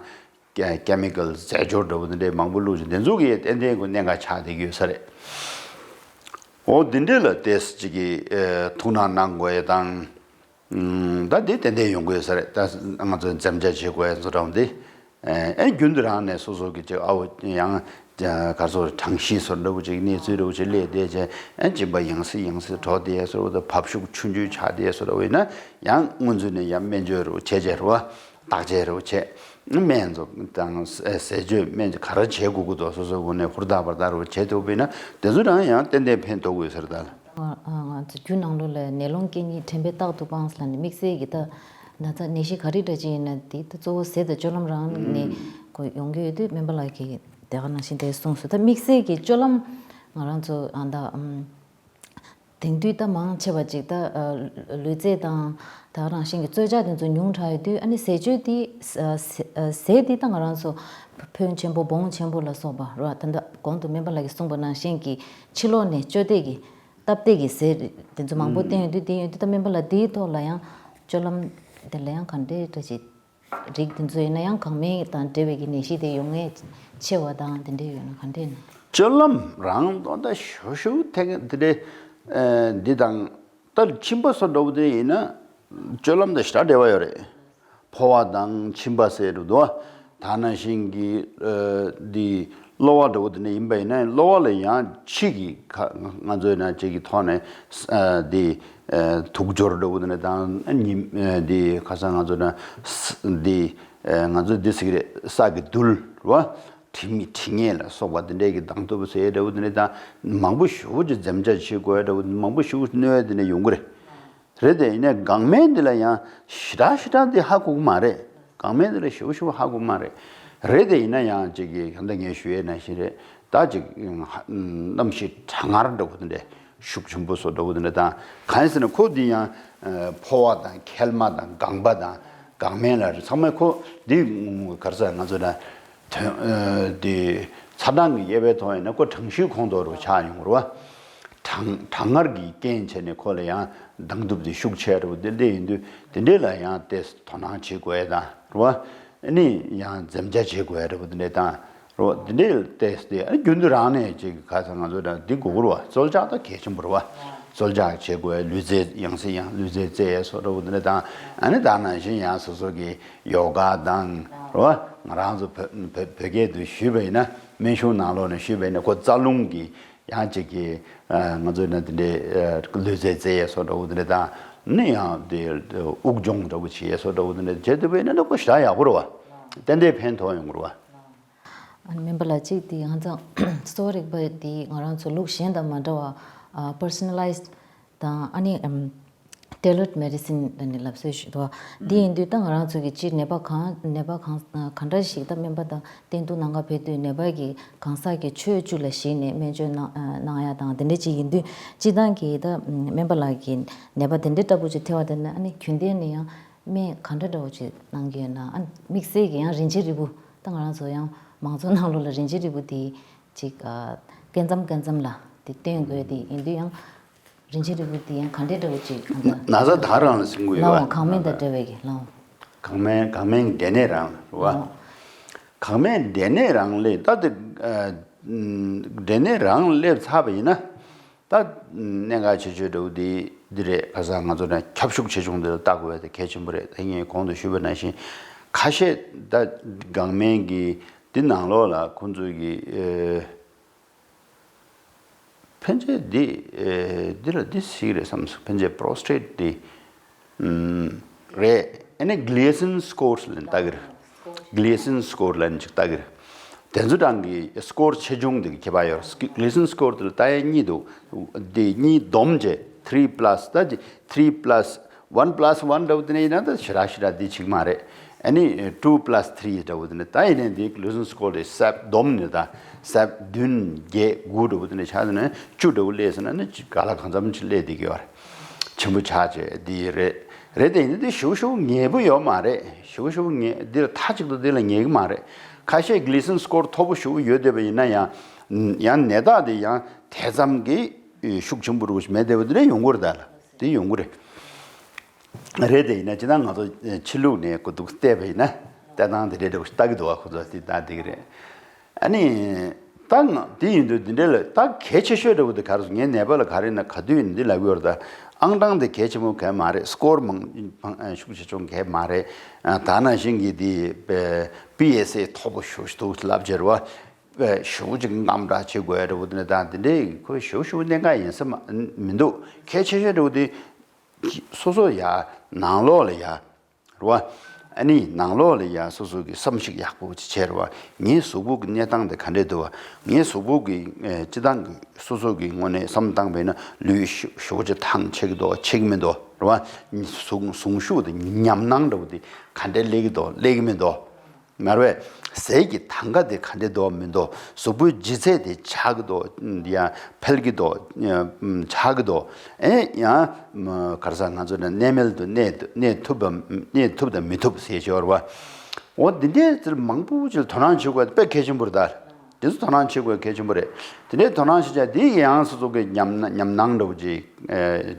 ཀེ་ཀེ་མི་ཀལ་རྫས་སྦྱོར་འདྲ་བོ་དེ་འདྲའི་མང་པོ་བླུགས་ཤིང་། དེ་ཚོ་གིས་ཏན་ཏན་ཁོ་གནད་འགག་ཆགས་བསྡད་ཀྱི་ཡོད་ས་རེད། འོ་དེ་འདྲ་ལ་ཏོག་ཙམ་ཅིག་གིས་ཨེ་ཐུགས་སྣང་གནང་དགོས་ཡས་དང་། ཨུམ། ད་དེ་ཏན་ཏན་ཡོང་གི་ཡོད་ས་རེད། ད་ང་ཚོས་འཛེམ་བྱ་བྱེད་དགོས་ཡས་ཚོ་འདྲ་བོ་འདི། ཨེ་ཨེ་རྒྱུན་དུ་རང་ནས་སོ་སོ་གི་ཅིག་ཨ་བོ་ཡང་ག་རེ་ཟེར་གྲང་གཤིས་སོགས་འདྲ་བོ་ཅིག་གནས་ཚུལ་འདྲ་བོ་ཅིག་སླེབས་བསྡད་བྱས། ཨེ་གཅིན་པ་ཡང་སེ་ཡང་སེ་བྲོ་བསྡད་ཡས་སོགས་འདྲ་བོ་དང་། བབས་ཤུགས་ཆུང་ཆུང་ཆགས་བསྡད་ཡས་སོགས་འདྲ་བོ་ཡིན་ན་ཡང་སྔོན་ཚུད་ནས་ཡང་སྨན་བཅོས་འདྲ་བོ་བྱས་བྱས་རེད་བ། བརྟག་དཔྱད་འདྲ་བོ་བྱས། སྨན་ཚོ་དང་ཟས་སྤྱོད་སྨན་ག་རེ་བྱེད་དགོས་ཀྱི་འདུག་སོ་སོའི་ངོས་ནས་ཧུར་ཐག་བར་ཐག་འདྲ་བོ་བྱེད་ཐུབ་པ་ཡིན་ན་དེ་ཚོ་རང་ཡང་ཏན་ཏན་ཕན་ཐོགས་ཀྱི་ཡོད་ས་རེད་ད། ང་ང་ཚོ་རྒྱུ་ནང་ལོགས་ལ་ནད་སློང་སྐད་གཉིས་དྲན་པས་རྟག་ཏུ་སྤངས་ལབ་ནས་དམིགས་བསལ་གྱི་ད་ན་ཚ་ནད་གཞི་ག་རེ་འདྲ་ཅིག་ཡིན་ན་དེ་ད་གཙོ་བོ་ཟས་དང་སྤྱོད་ལམ་རང་ནས་ཁོ་ཡོང་གི་ཡོད་དུས་སྨན་པ་ལགས་ཀྱིས་དེ་ག་ནང་བཞིན་དེ་གསུངས་སོང་། ད་དམིགས་བསལ་གྱི་སྤྱོད་ལམ་ང་རང་ཚོ་ཨ་ད་ཨམ། དེང་དུས་ད་མང་ཆེ་བ་ཅིག་ད་ཨ་ལུས་རྩལ་དང་ད་ག་རང་བཞིན་གྱི་རྩོལ་བཅག་དེ་ཚོ་ཉུང་དྲགས་ཡོད་དུས། ཨ་ནི་ཟས་སྤྱོད་དེ་ཨ་ཟས་ཟས་དེ་ད་ང་རང་ཚོ་ཕོན་ཆེན་པོ་སྦོང་ཆེན་པོ་ལ་སོགས་པ་རེད་བ། ད་ལྟ་གོང་དུ་སྨན་པ་ལགས་ཀྱིས་གསུངས་པ་ནང་བཞིན་གྱི་ཕྱི་ལོགས་ནས་སྤྱོད་བདེ་གི་སྟབས་བདེ་གི་ཟས་རིགས་དེ་ཚོ་མང་པོ་བསྟེན་ཡོད་དུས། དེ་ཡོད་དུས་ད་སྨན་པ་ལགས་དེའི་ཐོག་ལ་ཡང་སྤྱོད་ལམ་དེ་ལ་ཡང་ག་འདྲའི་འདྲ་ཅིག་རིགས་དེ་ཚོ་ཡིན་ན་ཡང་གང་མིན་དང་འབྲེལ་བའི་གི་ནད་གཞི་དེ་ཡོང་ངེས་ཆེ་བ་དང་དེ་འདྲ་ཡོད་ན་ག་འདྲ་ཡིན་ན། སྤྱོད་ལམ་རང་དོན་དག་ཞུ་ཞུ་ཐེག་དེ་འདྲ་ཨ་འདི་དང་། ད་ཁྱིམ་པ་སོགས་འདྲ་བོ་དེ་ཡིན་ན་སྤྱོད་ལམ་དང་ཞེ་དྲག་འབྲེལ་བ་ཡོད་རེད། ཕོ་བ་དང་ཁྱིམ་པ་ཟེར་འདུག་བ། ད་ནང་བཞིན་གྱི་ཨ་འདི་གློ་བ་འདྲ་བོ་དེ་འདྲ་ཡིན་པ་ཡིན་ན་གློ་བ་ལ་ཡང་ཕྱི་གི་ཁ་ང་ཚོའི་ནང་ཅིག་གི་ཐོག་ནས་ཨ་འདི། ཨ་དུག་སྦྱོར་འདྲ་བོ་དེ་འདྲ་དང་། ཨ་ཉི་ཨ་འདི་ཁ་སང་ང་ཚོ་ན་ས་འདི་ཨ་ང་ཚོ་འདི་ཟེར་གི་རེད། ས་གི་རྡུལ་རེད་བ། དྲི་མི་དྲི་ངད་ལ་སོགས་པ་དེ་འདྲས་ཀྱི་ལྡང་ཐུབ་ཟེར་འདྲ་བོ་དེ་འདྲ་དང་། མང་པོ་ཞེ་པོ་ཅིག་འཛེམ་བྱ་བྱེད་དགོས་འདྲ་བོ། མང་པོ་ཞེ་པོ་གནོད་དེ་འདྲ་ཡོང་གི་རེད། རེད་དེ། ཡིན་ནའི་འགག་སྨན་འདི་ལ་ཡང་ཞེ་དྲག་ཞེ་དྲག་འདི་ཧ་གོ་གི་མ་རེད། འགག་སྨན་འདི་ལ་ཞེ་པོ་ཞེ་པོ་ཧ་གོ་གི་མ་རེད། རེད་དེ། ཡིན་ན་ཡང་ཅིག་གི་ད་ལྟ་ངས་ཞུ་ཡས་ནང་བཞིན་རེད། ད་ཅིག་གནམ་གཤིས་གྲང་ངར་འདྲ་བོ་དེ་འདྲ་ཤུགས་ཆེན་པོ་བཟོ་འདྲ་བོ་དེ་འདྲ་དང་། གང་ཡིན་ཟེར་ན་ཁོ་འདི་ཡང་ཕོ་བ་དང་མཁལ་མ་དང་ལྒང་པ་དང་འགག་སྨན་ལ་ཚང་མས་ཁོ་འདི་ག་རེ་ཟེར་ང་ཚོ་ན་དོན་འདི་ཚ་གྲང་གི་དབྱེ་བའི་ཐོག་ཡིན་ན་ཁོ་གྲང་ཤུལ་ཁོངས་གཏོགས་རུ་ཆགས་ཡོང་རེད་བ། གྲང་གྲང་ངར་གྱི་རྐྱེན་བྱས་ནས་ཁོ་ལ་ཡང་ལྡང་ཐུབ་དེ་ཤུགས་ཆེ་འདྲ་བོ་དེ་འདྲ་ཡིན་དུས། དེ་འདྲ་ལ་ཡང་ཏོག་ཙམ་དོ་སྣང་བྱེད་དགོས་ཡས་དང་རེད་བ། ཨ་ནི་ཡང་འཛེམ་བྱ་བྱེད་དགོས་ཡས་འདྲ་བོ་དེ་འདྲ་དང་རེད་བ། དེ་འདྲ་ཏོག་ཙམ་དེ་ཨ་རྒྱུན་དུ་རང་ནས་ཅིག་ག་ཚོད་ང་ཚོ་དང་འདི་དགོས་ཀྱི་རེད་བ། རྩོལ་བཅག་ད་གལ་ཆེན་པོ་རེད་བ། རྩོལ་བཅག་བྱེད་དགོས་ཡས། ལུས་རྩལ་ཡང་སེ་ཡང་ལུས་རྩལ་རྩེ་ཡས་སོགས་འདྲ་བོ་དེ་འདྲ་དང་། ཨ་ནི་ད་ནང་བཞིན་ཡང་སོ་སོ་གི་ཡོ་ག་དང་རེད་བ། ང་རང་ཚོ་བོད་བོད་བོད་སྐད་དུ་ཞུས་པ་ཡིན་ན། སྨན་གཞུང་ནང་ལོགས་ནས་ཞུས་པ་ཡིན་ན་ཁོ་རྩ་རླུང་གི་ཡང་ཅིག་གི་ཨ་ང་ཚོའི་ནང་དེ་འདྲའི་ཨ་ལུས་རྩལ་རྩེ་ཡས་སོགས་འདྲ་བོ་དེ་འདྲ་དང་། ནི་ཡང་དེ་དབུགས་སྦྱོང་འདྲ་བོ་བྱེད་ཡས་སོགས་འདྲ་བོ་དེ་འདྲ་བྱེད་ཐུབ་པ་ཡིན་ན་ནི་ཁོ་ཞེ་དྲག་ཡག་པོ་རེད་བ། ཏན་ཏན་ཕན་ཐོགས་ཡོང་གི་རེད་བ། ཨ་ནི་སྨན་པ་ལགས། གཅིག་དེ་ཧང་སང་གསོ་བ་རིག་པ་དེ་ང་རང་ཚོ་ལུགས་གཞན་དང་མ་འདྲ་བ་ཨ་personalized དང་། ཨ་ནི་ཨམ་tailored medicine ལབ་ནས་ལབ་སྲོལ་ཞིག་འདུག་བ། འདི་ཡིན་དུས་ད་ང་རང་ཚོ་གི་སྤྱིར་ནད་པ་གང་ནད་པ་གང་གང་འདྲ་ཞིག་ད་སྨན་པ་དང་བསྟེན་གཏུག་གནང་ག་ཕེབས་དུས་ནད་པ་གི་གང་ཟག་གི་ཆོས་བཅུ་ལ་གཞིགས་ནས་སྨན་བཅོས་གནང་གནང་ཡ་དང་དེ་འདྲ་ཅིག་ཡིན་དུས། སྤྱིར་བཏང་གི་ད་སྨན་པ་ལགས་ཀྱིས་ནད་པ་དེ་འདྲ་ལྟ་བུ་ཅིག་ཐེ་བ་དེ་ནི་ཨ་ནི་རྒྱུན་ལྡན་ནས་ཡང་སྨན་གང་འདྲ་འདྲ་བོ་ཅིག་གནང་གི་ཡོད་ན། ཨ་དམིགས་བསལ་གྱི་ཡང་རིན་ཆེན་རིལ་བུ། ད་ང་རང་ཚོ་ཡང་མང་ཚོགས་ནང་ལོགས་ལ་རིན་ཆེན་རིལ་བུ་དེ་ཅིག་ཨ་སྐབས་མཚམས་སྐབས་མཚམས་ལ་དེ་བསྟེན་དགོས་དེ་ཡིན་དུས་ཡང་རིན་ཆེན་རིལ་བུ་དེ་ཡང་ག་འདྲའི་འདྲ་བོ་ཅིག་གང་ལྟར་ན་ཚ་དག་རང་ལ་ཟིན་དགོས་ཡོད་ལའང་པ། གང་མིན་དང་འབྲེལ་བའི་གི་ལའང་། གང་མིན་གང་མིན་འབྲས་ནད་རང་རེད་བ། ལའང་། གང་མིན་འབྲས་ནད་རང་སླེབས་ད་དེ་ཨ་འབྲས་ནད་རང་སླེབས་ཚར་བ་ཡིན་ན། ད་གནད་འགག་ཆེ་ཤོས་འདྲ་བོ་འདི་འདི་རེད། ཁ་སང་ང་ཚོ་ནས་ཁྱབ་ཤུགས་ཆེ་ཆུང་འདི་ལ་བལྟ་དགོས་པ་དེ་གལ་ཆེན་པོ་རེད། ད་ངས་གོང་དུ་ཞུས་པ་ནང་བཞིན་ཁ་ཤས་ད་འགག་སྨན་གྱི་འདི་ནང་ལོགས་ལ་ཁོང་ཚོས་ཀྱི་ཨེ་ ཕན་ཆད་འདི་ཨེ་འདི་ལ་འདི་ཞིག་རེད་བསམ་སོང་། ཕན་ཆད་པོ་རོ་སི་ཊེཊ་འདི་ཨམ་རེད། ཨ་ནི་གི་ལི་ཡར་སིན་སི་ཀོར་ལབ་ནས་ལྟ་གི་རེད། གི་ལི་ཡར་སིན་སི་ཀོར་ལབ་ནས་ཅིག་ལྟ་གི་རེད། དེ་ཚོ་གྲངས་ཀྱི་སི་ཀོར་ཆེ་ཆུང་དེ་གི་ཁྱད་པར་ཡོད་རེད། གི་ལི་ཡར་སིན་སི་ཀོར་དེ་ལ་ལྟ་ཡ་གཉིས་འདུག་དེ་གཉིས་བསྡོམས་བྱས་ཐི་རི་པ་ལ་སི་ད་ཅི་ཐི་རི་པ་ལ་སི་ཝན་པ་ལ་སི་ཝན་འདྲ་བོ་དེ་ནས་ཡིན་ན་ད་ཞེ་དྲག་ཞེ་དྲག་འདི་ཆེ་གི་མ་རེད། ཨ་ནི་ཊུ་པ་ལ་སི་ཐི་རི་འདྲ་བོ་དེ་ནས་ད་ཡིན་ནའི་འདི་གི་ལི་ཡར་སིན་སི་ཀོར་དེ་ཟེར་བསྡོམས་ནས་ད་ཟེར་བདུན་བརྒྱད་དགུ་འདྲ་བོ་དེ་ནས་ཆགས་དེ་ནས་བཅུ་འདྲ་བོ་སླེབས་སོང་ན་ནི་ག་ལ་གང་འཚམ་ཅིག་སླེབས་བསྡད་ཀྱི་ཡོད་རེད། ཆེན་པོ་ཆགས་བྱས་འདི་རེད། རེད་དེ་ཡིན་ན་འདི་ཞེ་པོ་ཞེ་པོ་ཉེ་པོ་ཡོད་མ་རེད། ཞེ་པོ་ཞེ་པོ་ཉེ་འདི་ལ་མཐའ་གཅིག་ཏུ་འདི་ལ་ཉེ་གི་མ་རེད། ཁ་ཤས་གི་ལི་ཡར་སིན་སི་ཀོར་མཐོ་པོ་ཞེ་པོ་ཡོད་བསྡད་པ་ཡིན་ན་ཡང་ཡང་ནད་རྟགས་དེ་ཡང་དེ་ཙམ་གྱི་ཤུགས་ཆེན་པོ་རུ་མེད་བསྡད་པ་དེ་འདྲ་ཡོང་གི་རེད། ད་ལ་དེ་ཡོང་གི་རེད། རེད་དེ་ཡིན་ན་སྤྱིར་བཏང་ང་ཚོ་ཕྱི་ལུགས་ནས་གོ་འདུག་བལྟས་པ་ཡིན་ན་ལྟ་སྟངས་དེ་འདྲའི་འདྲ་བོ་ཞིག་ལྟ་གི་འདུག་བ། ཁོ་ཚོ་དེ་ལྟ་བསྡད་ཀྱི་རེད། ཨ་ནི་ད་ང་དེ་ཡིན་དུས་འདི་འདྲ་ལ་ད་གལ་ཆེ་ཤོས་འདྲ་བོ་དེ་ག་རེ་ཟེར། ངའི་ནད་པ་ལ་ག་རེ་ན་ག་དུས་ཡིན་འདི་ལབ་ཀྱི་ཡོད་རེད། ད་ཨང་གྲངས་དེ་གལ་ཆེན་པོ་གལ་མ་རེད། སི་ཀོར་མང་མང་ཤུགས་ཆེ་ཆུང་གལ་མ་རེད། ད་ནང་བཞིན་གྱི་དེ་པི་ཨེས་ཨེ་མཐོ་པོ་ཞེ་པོ་ཞིག་འདུག་ལབ་བྱས་རེད་བ། ཞེ་པོ་ཅིག་རྔམ་དྲག་བྱེད་དགོས་འདྲ་བོ་དེ་འདྲ་དང་དེ་འདྲའི་ཁོ་ཞེ་པོ་ཞེ་པོ་གནད་འགག་ཡིན་ས་མ་མི་འདུག་གལ་ཆེ་ཤོས་འདྲ་བོ་དེ། སོ་སོ་ཡ་ནང་ལོགས་ལ་ཡ་རེད་བ། ཨ་ནི་ནང་ལོགས་ལ་ཡ་སོ་སོ་གི་བསམ་གཞིག་ཡག་པོ་ཅིག་བྱས་རེད་བ། ངའི་གཟུགས་པོ་གི་གནས་སྟངས་དེ་ག་འདྲས་འདུག་བ། ངའི་གཟུགས་པོ་གི་ཨེ་སྤྱི་བཏང་གི་སོ་སོ་གི་ངོས་ནས་བསམ་བཏང་བས་ན་ལུས་ཞེ་པོ་ཅིག་ཐང་ཆད་ཀྱི་འདུག་ཆད་ཀྱི་མི་འདུག་རེད་བ། གཟུངས་གཟུངས་ཤུགས་དེ་ཉམས་སྣང་འདྲ་བོ་དེ་ག་འདྲས་སླེབས་ཀྱི་འདུག་སླེབས་ཀྱི་མི་འདུག་མ་རེད་པས། ཟས་ཀྱི་དང་ག་དེ་ག་འདྲས་འདུག་མི་འདུག་གཟུགས་པོའི་ལྗིད་ཚད་དེ་ཆག་གི་འདུག་ཡང་འཕེལ་གྱི་འདུག་ཆག་གི་འདུག་ཨེ་ཡང་ག་རེ་ཟེར། ང་ཚོ་ནི་གནས་མལ་དུ་གནས་གནས་ཐུབ་པ་གནས་ཐུབ་དང་མི་ཐུབ་ཟེར་ཞོར་བ། འོ་འདི་འདྲའི་ཚིག་མང་པོ་ཅིག་ལ་དོ་སྣང་བྱེད་དགོས་དཔེ་གལ་ཆེན་པོ་རེད་ད། དེ་ཚོ་དོ་སྣང་བྱེད་དགོས་གལ་ཆེན་པོ་རེད། དེ་འདྲའི་དོ་སྣང་བྱེད་ཆ་དེ་ཡང་སོ་སོ་གི་ཉམས་སྣང་ཉམས་སྣང་འདྲ་བོ་ཅིག་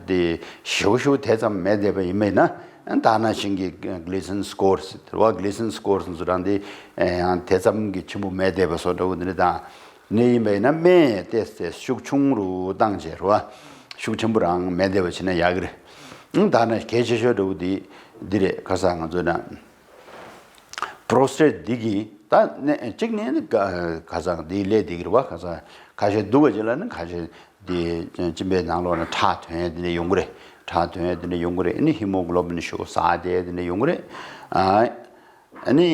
དེ་ཞེ་པོ་ཞེ་པོ་དེ་ཙམ་མེད་བསྡད་པ་ཡིན་པས་ན། ད་ནང་བཞིན་གྱི་གི་ལི་ཡར་སིན་སི་ཀོར་ཟེར་བ། གི་ལི་ཡར་སིན་སི་ཀོར་ཟེར་ཚོ་རང་དེ་ཡང་དེ་ཙམ་གྱི་ཆེན་པོ་མེད་བསྡད་པ་སོགས་འདྲ་བོ་འདི་འདྲ་དང་། ནད་ཡིན་པས་ན་སྨན་ཏོག་ཙམ་ཤུགས་ཆུང་རུ་བཏང་བྱས་རེད་བ། ཤུགས་ཆེན་པོ་རང་མེད་བསྡད་པ་བྱས་ན་ཡག་གི་རེད། ད་ནང་གལ་ཆེ་ཤོས་འདྲ་བོ་འདི་འདི་རེད། ཁ་སང་ང་ཚོ་ན་པོ་རོ་སི་ཊེཊ་འདི་གི་ད་ནས་གཅིག་ནས་ནི་ཁ་སང་འདི་སླེབས་བསྡད་ཀྱི་རེད་བ། ཁ་སང་ཁ་ཤས་འདུག་པ་ཅིག་ལ་ནི་ཁ་ཤས་འདི་གཅིན་པའི་ནང་ལོགས་ནས་ཁྲག་ཐོན་ཡས་འདི་འདྲ་ཡོང་གི་རེད། ཁྲག་ཐོན་ཡས་འདི་འདྲ་ཡོང་གི་རེད། ཨ་ནི་ཧི་མོ་གྷི་ལོ་བིན་ཞེ་པོ་ཟགས་བསྡད་ཡས་འདི་འདྲ་ཡོང་གི་རེད། ཨ་ནི་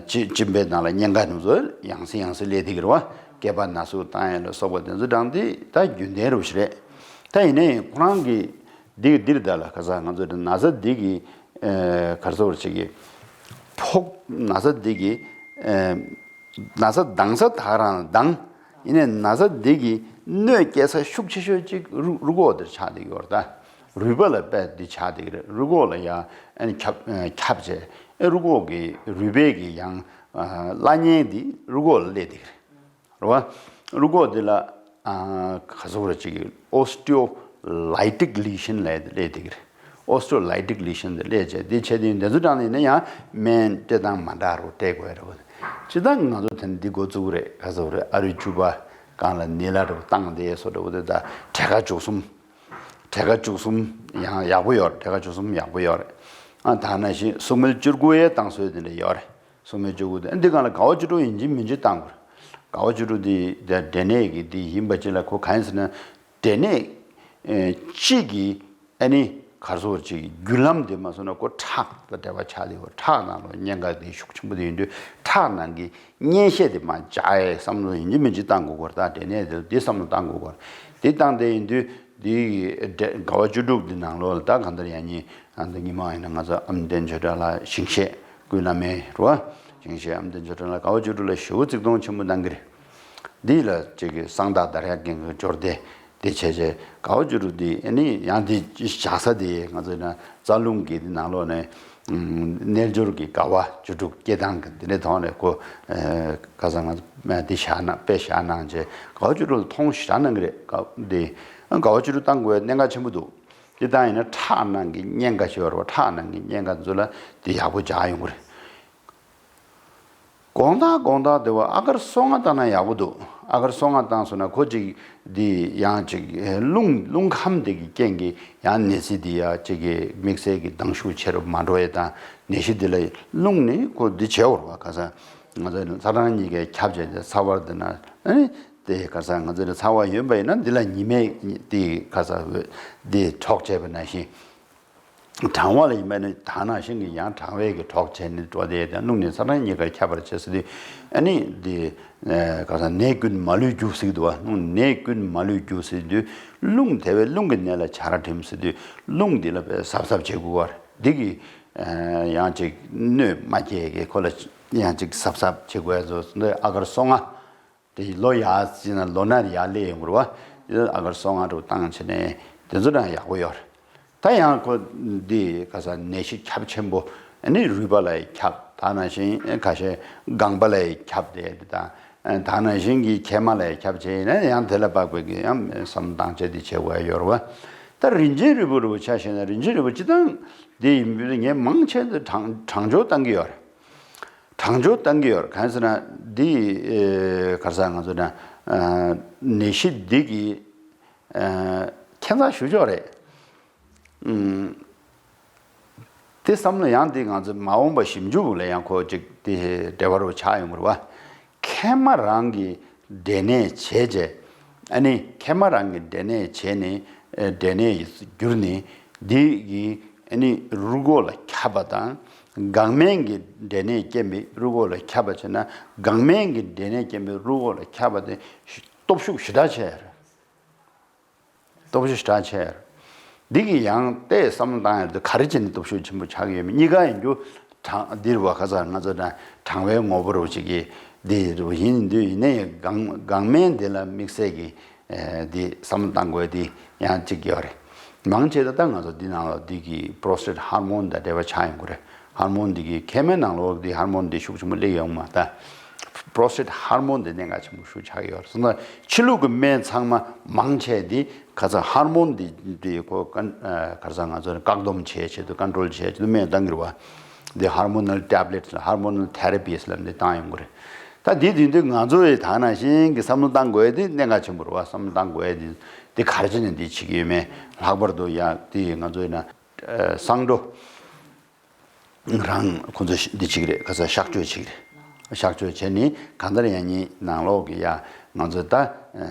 གཅིན་པའི་ནང་ལ་གཉན་ཁ་ནུ་ཚོ་ཡང་སེ་ཡང་སེ་སླེབས་བསྡད་ཀྱི་རེད་བ། སྐེད་པ་ན་ཟུག་བཏང་ཡས་ལ་སོགས་པ་དེ་ཚོ་དང་འདི་ད་རྒྱུན་ལྡན་རུ་ཞིག་རེད། ད་ཡིན་ནའི་ཁོ་རང་གི་འདི་འདིར་ད་ལ་ཁ་སང་ང་ཚོ་ན་ཚ་འདི་གི་ག་རེ་ཟེར་བ་ཅིག་གི་ཕོག་ན་ཚ་འདི་གི་ན་ཚ་ལྡང་ས་ད་ག་རང་ལྡང་། ཡིན་ནའི་ན་ཚ་འདི་གི་གནོད་སྐྱེལ་ས་ཤུགས་ཆེ་ཤོས་གཅིག་རུ་རུས་ཁོག་འདིར་ཆགས་བསྡད་ཀྱི་ཡོད་རེད་ད། རུས་པ་ལ་དཔེ་འདི་ཆགས་བསྡད་ཀྱི་རེད། རུས་ཁོག་ལ་ཡང་ཨ་ནི་ཁྱབ་ཁྱབ་བྱས་ཨེ་རུས་ཁོག་གི་རུས་པའི་གི་ཡང་བརླག་ཉེན་འདི་རུས་ཁོག་ལ་སླེབས་བསྡད་ཀྱི་རེད། རེད་བ། རུས་ཁོག་འདི་ལ་ཨ་ག་ཟེར་བ་ཅིག་གི་ཨོ་སི་ཊི་ཡོ་ལའི་ཊིག་ལི་ཤན་ལབ་སླེབས་བསྡད་ཀྱི་རེད། ཨོ་སི་ཊི་ཡོ་ལའི་ཊིག་ལི་ཤན་དེ་སླེབས་བྱས་འདི་བྱས་དུས་འདི་ཚོ་དྲངས་ནས་ཡིན་ན་ཡང་སྨན་སྤྲད་སྟངས་མ་འདྲ་རུ་སྤྲད་དགོས་རེད་བ། སྤྱིར་བཏང་ང་ཚོ་དེ་འདི་འགོ་བཙུགས་རེད། ག་ཟེར་བ་རེད། ཨ་རུ་བཅུ་པ་སྒང་ལ་ནི་ལ་རུ་བཏང་དེ་སོ་འདྲ་བོ་དེ་ད་ཁྲེ་ཁ་བཅུ་གསུམ། ཁྲེ་ཁ་བཅུ་གསུམ་ཡང་ཡག་པོ་ཡོད་རེད། ཁྲེ་ཁ་བཅུ་གསུམ་ཡག་པོ་ཡོད་རེད། ཨ་ད་ནང་བཞིན་སུག་སྨེལ་བཅུ་དགུ་ཡས་བཏང་སྲོལ་དེ་འདྲ་ཡོད་རེད། སུག་སྨེལ་བཅུ་དགུ་དེ་འདི་སྒང་ལ་དགའ་བ་བཅུ་དྲུག་ཡིན་གཅིག་མིན་གཅིག་བཏང་དགོས་རེད། དགའ་བ་བཅུ་དྲུག་དེ་འབྲས་ནད་ཀྱི་དེ་ཡིན་པ་ཅིག་ལ་ཁོ་གང་ཡིན་ཟེར་ན། འབྲས་ནད་གཅིག་གི་ཨ་ནི་ག་རེ་ཟེར་བ་ཅིག་གི་རྒྱུ་ལམ་དེ་མ་སོང་ན་ཁོ་ཁྲག་དང་འབྲེལ་བ་ཆགས་བསྡད་ཡོད། ཁྲག་ནང་ལ་གཉན་ཁ་དེ་ཤུགས་ཆེན་པོ་དེ་ཡིན་དུས་ཁྲག་ནང་གི་གཉན་ཤད་དེ་མར་འཇགས་ཡས་བསམ་བློ་ཡིན་གཅིག་མིན་གཅིག་བཏང་དགོས་ཀྱི་རེད། ད་འབྲས་ནད་དེ་དེ་བསམ་བློ་བཏང་དགོས་ཀྱི་རེད། དེ་བཏང་དེ་ཡིན་དུས་དེ་གི་འབྲས་དགའ་བ་བཅུ་དྲུག་དེ་ནང་ལོགས་ལ་ད་གང་ལྟར་ཡང་ཉིན་ཨ་ད་ཉི་མ་ཡིན་ན་ང་ཚོ་ཨ་མ་བསྟན་ཆོས་གྲགས་ལགས་ཞིང་གཤེགས་སྐུ་བླ་མའི་རུ་བ། ཞིང་གཤེགས་ཨ་མ་བསྟན་ཆོས་གྲགས་ལགས་དགའ་བ་བཅུ་དྲུག་ལ་ཞེ་པོ་གཙིགས་མཐོང་ཆེན་པོ་གནང་གི་རེད། འདི་ལ་ཅིག་གི་གསང་བདག་དར་ཡག་རྒན་གྱི་འབྱོར་ལྡན་དེ་བྱས་བྱས་དགའ་བ་བཅུ་དྲུག་འདི་ཨ་ནི་ཡང་འདི་བཞག་ས་དེ་ང་ཚོ་ན་རྩ་རླུང་གི་འདི་ནང་ལོགས་ནས་རྣལ་འབྱོར་གྱི་དགའ་བ་བཅུ་དྲུག་སྐྱེ་སྟངས་ཀྱི་འདི་འདྲའི་ཐོག་ནས་ཁོ་ཁ་སང་ང་ཚོ་འདི་བཞག་གནང་དཔེ་བཞག་གནང་བྱས་དགའ་བ་བཅུ་དྲུག་ལ་མཐོང་ཞེ་དྲག་གནང་གི་རེད། དགའ་འདི་དགའ་བ་བཅུ་དྲུག་བཏང་དགོས་གནད་འགག་ཆེན་པོ་འདུག་འདི་བཏང་ཡིན་ན་ཁྲག་ནང་གི་གཉན་ཁ་ཞེས་པ་རེད་བ། ཁྲག་ནང་གི་གཉན་ཁ་ཚོ་ལ་འདི་ཡག་པོ་འཇགས་ཡོང་གི་རེད། དགོང་དག་དགོང་དག་དེ་བ་ཨ་གར་སོ་ལྔ་བཏང་ན་ཡག་པོ་འདུག་ཨ་གར་སོ་ལྔ་བཏང་སོང་ན་ཁོ་ཅིག་འདི་ཡང་ཅིག་རླུང་རླུང་ཁམས་དེ་གི་རྐྱེན་གྱིས་ཡང་ནད་གཞི་འདི་ཡ་ཅིག་གི་དམིགས་བསལ་གྱི་སྡང་ཤུགས་ཆེ་རུ་མ་འགྲོ་ཡས་དང་ནད་གཞི་འདི་ལ་རླུང་ནི་ཁོ་འདི་བྱེད་འོར་བ་ག་ས་ང་ཚོ་ཚ་གྲང་གཉིས་ཀའི་ཁྱབ་བྱས་ཏེ་ཚ་བར་འདི་ན་ཨ་ནི་ དེ་ག་ས་ང་ཚོ་ལ་ཚ་བ་ཡོད་པ་ཡིན་ན་འདི་ལ་ཉི་མས་དེ་ག་ས་འོད་དེ་གྲོགས་བྱས་པ་ནང་བཞིན། གྲང་བ་ལ་ཡིན་པ་ནི་ད་ནང་བཞིན་གྱི་ཡང་གྲང་བའི་གི་གྲོགས་བྱས་ནས་འགྲོ་དེ་དང་རླུང་ནི་ཚ་གྲང་གཉིས་ཀར་ཁྱབ་པར་བྱེད་ཟེར་དུས། ཨ་ནི་འདི་ག་ས་ནད་ཀུན་མ་ལུས་རྒྱུ་ཟེར་གི་འདུག་བ། རླུང་ནད་ཀུན་མ་ལུས་རྒྱུ་ཟེར་དུས། རླུང་དེ་བས་རླུང་གི་ནད་ལ་བྱ་ར་འགྲིམ་ཟེར་དུས། རླུང་འདི་ལ་བས་གཟབ་གཟབ་བྱེད་དགོས་པར་འདི་གི་ཡང་ཅིག་གནོད་མ་སྐྱེལ་གི་ཁོ་ལ་ཡང་ཅིག་གཟབ་གཟབ་བྱེད་དགོས་ཚོ་འདི་ཨ་གར་སོ་ལྔ། དེ་ལོ་ཡར་ཕྱིན་ན་ལོ་ན་ཡར་སླེབས་ཡོང་གི་རེད་བ། དེ་ཨ་གར་སོ་ལྔ་དྲུག་བཏང་བྱས་ནས་དེ་ཚོ་ཡང་ཡག་པོ་ཡོད་རེད། ད་ཡང་ཁོ་འདི་ག་ས་ནད་གཞི་ཁྱབ་ཆེན་པོ་ཨ་ནི་རུས་པ་ལ་ཁྱབ། ད་ནང་བཞིན་ཁ་ཤས་རྐང་པ་ལ་ཁྱབ་དེ་དེ་དང་། ད་ནང་བཞིན་གྱི་མཁལ་མ་ལ་ཁྱབ་བྱས་ཡིན་ན་ཡང་དེ་ལ་དཔག་པའི་གི་ཡང་བསམ་བློ་བཏང་བྱས་དེ་བྱེད་དགོས་ཡོད་རེད་བ། ད་རིན་ཆེན་རིལ་བུ་རིལ་བུ་ཆ་བཞག་ན་རིན་ཆེན་རིལ་བུ་སྤྱི་བཏང་དེ་ཡིན་པས་ངས་མང་ཆེ་འདི་གྲང་གྲང་སྦྱོར་བཏང་གི་ཡོད་རེད། གྲང་སྦྱོར་བཏང་གི་ཡོད་རེད། གང་ཟེར་ན་འདི་ཨེ་ག་རེ་ཟེར་ང་ཚོ་ན་ཨ་ནད་གཞི་འདི་གི་ཨ་ཁྱད་མཚར་ཞེ་པོ་ཅིག་རེད། ཨུམ། དེ་བསམ་བློ་ཡང་འདི་ང་ཚོ་མ་འོངས་པ་ཞིབ་འཇུག་ལ་ཡང་ཁོ་ཅིག་དེ་འབྲེལ་བ་རུ་ཆགས་ཡོང་གི་རེད་བ། མཁལ་མ་རང་གི་འབྲས་ནད་བྱས་རྗེས། ཨ་ནི་མཁལ་མ་རང་གི་འབྲས་ནད་བྱས་ནས་ཨེ་འབྲས་ནད་གྱུར་ནས་འདི་གི་ཨ་ནི་རུས་ཁོག་ལ་ཁྱབ་པ་དང་། ལྒང་སྨན་གྱི་འབྲས་ནད་རྐྱེན་པས་རུས་ཁོག་ལ་ཁྱབ་པ་བྱས་ན། ལྒང་སྨན་གྱི་འབྲས་ནད་རྐྱེན་པས་རུས་ཁོག་ལ་ཁྱབ་པ་དེ་སྟོབས་ཤུགས་ཞེ་དྲག་ཆེ་རེད། སྟོབས་ཤུགས་ཞེ་དྲག་ཆེ་རེད། འདི་གི་ཡང་ལྟས་བསམ་བློ་བཏང་ཡ་དེ་ག་རེ་བྱས་ནས་སྟོབས་ཤུགས་ཆེན་པོ་ཆགས་ཀྱི་ཡོད་མེད་གཉིས་ཀ་ཡིན་རྒྱུ། གྲང་འདིར་བ་ཁ་ས་ང་ཚོ་དང་གྲང་བའི་ངོ་བོ་རུ་ཅིག་གི་འདི་རུ་ཡིན་དུས་ཡིན་ནའི་ལྒང་ལྒང་སྨན་འདི་ལ་དམིགས་བསལ་གྱི་ཨེ་འདི་བསམ་བློ་བཏང་དགོས་འདི་ཡང་གཅིག་ཡོད་རེད། མང་ཆེ་ད་ལྟ་ང་ཚོ་འདི་ནང་ལ་འདི་གི་པྲོ་སི་ཊེཊ་ཧར་མོན་དང་འབྲེལ་བ་ཆགས་ཡོང་གི་རེད། ཧར་མོན་འདི་གི་མཁལ་མའི་ནང་ལོགས་འདི་ཧར་མོན་འདི་ཤུགས་ཆེན་པོ་སླེབས་ཡོང་མ་ད། པྲོ་སི་ཊེཊ་ཧར་མོན་འདི་གནད་འགག་ཆེན་པོ་ཤུགས་ཆགས་ཡོད་རེད། སོང་ཙང་ཕྱི་ལུགས་ཀྱི་སྨན་ཚང་མ་མང་ཆེ་འདི་ག་ཚ་ཧར་མོན་འདི་འདི་ཁོ་ཀན་ཨ་ག་ཚ་ང་ཚོ་བཀག་སྡོམ་བྱེད་ཆེད་དུ་ཀོན་ཊོལ་བྱེད་ཆེད་དུ་སྨན་བཏང་གི་རེད་བ། འདི་ཧར་མོ་ནལ་ཊེབ་ལེཊ་ཧར་མོ་ནལ་ཐེ་ར་པིས་ལབ་འདི་བཏང་ཡོང་གི་རེད། ད་འདི་དུས་འདི་ང་ཚོ་ཡི་ད་ནང་བཞིན་གྱི་བསམ་བློ་བཏང་དགོས་ཡ་འདི་གནད་འགག་ཆེན་པོ་རེད་བ། བསམ་བློ་བཏང་དགོས་ཡ་འདི་འདི་ག་རེ་བྱས་ནས་འདི་བྱེད་ཀྱི་ཡོད་མེད། ལྷག་པར་དུ་ཡ་འདི་ང་ཚོ་ཡིན་ན་ཨ་གསང་སྒྲོ། རང་ཁོ་ཚོ་འདི་བྱེད་ཀྱི་རེད། ག་ཚ་གཤག་བཅོས་བྱེད་ཀྱི་རེད། གཤག་བཅོས་བྱས་ནི་གང་ལྟར་ཡང་ཉིད་ནང་ལོགས་ཀྱི་ཡ་ང་ཚོ་ད་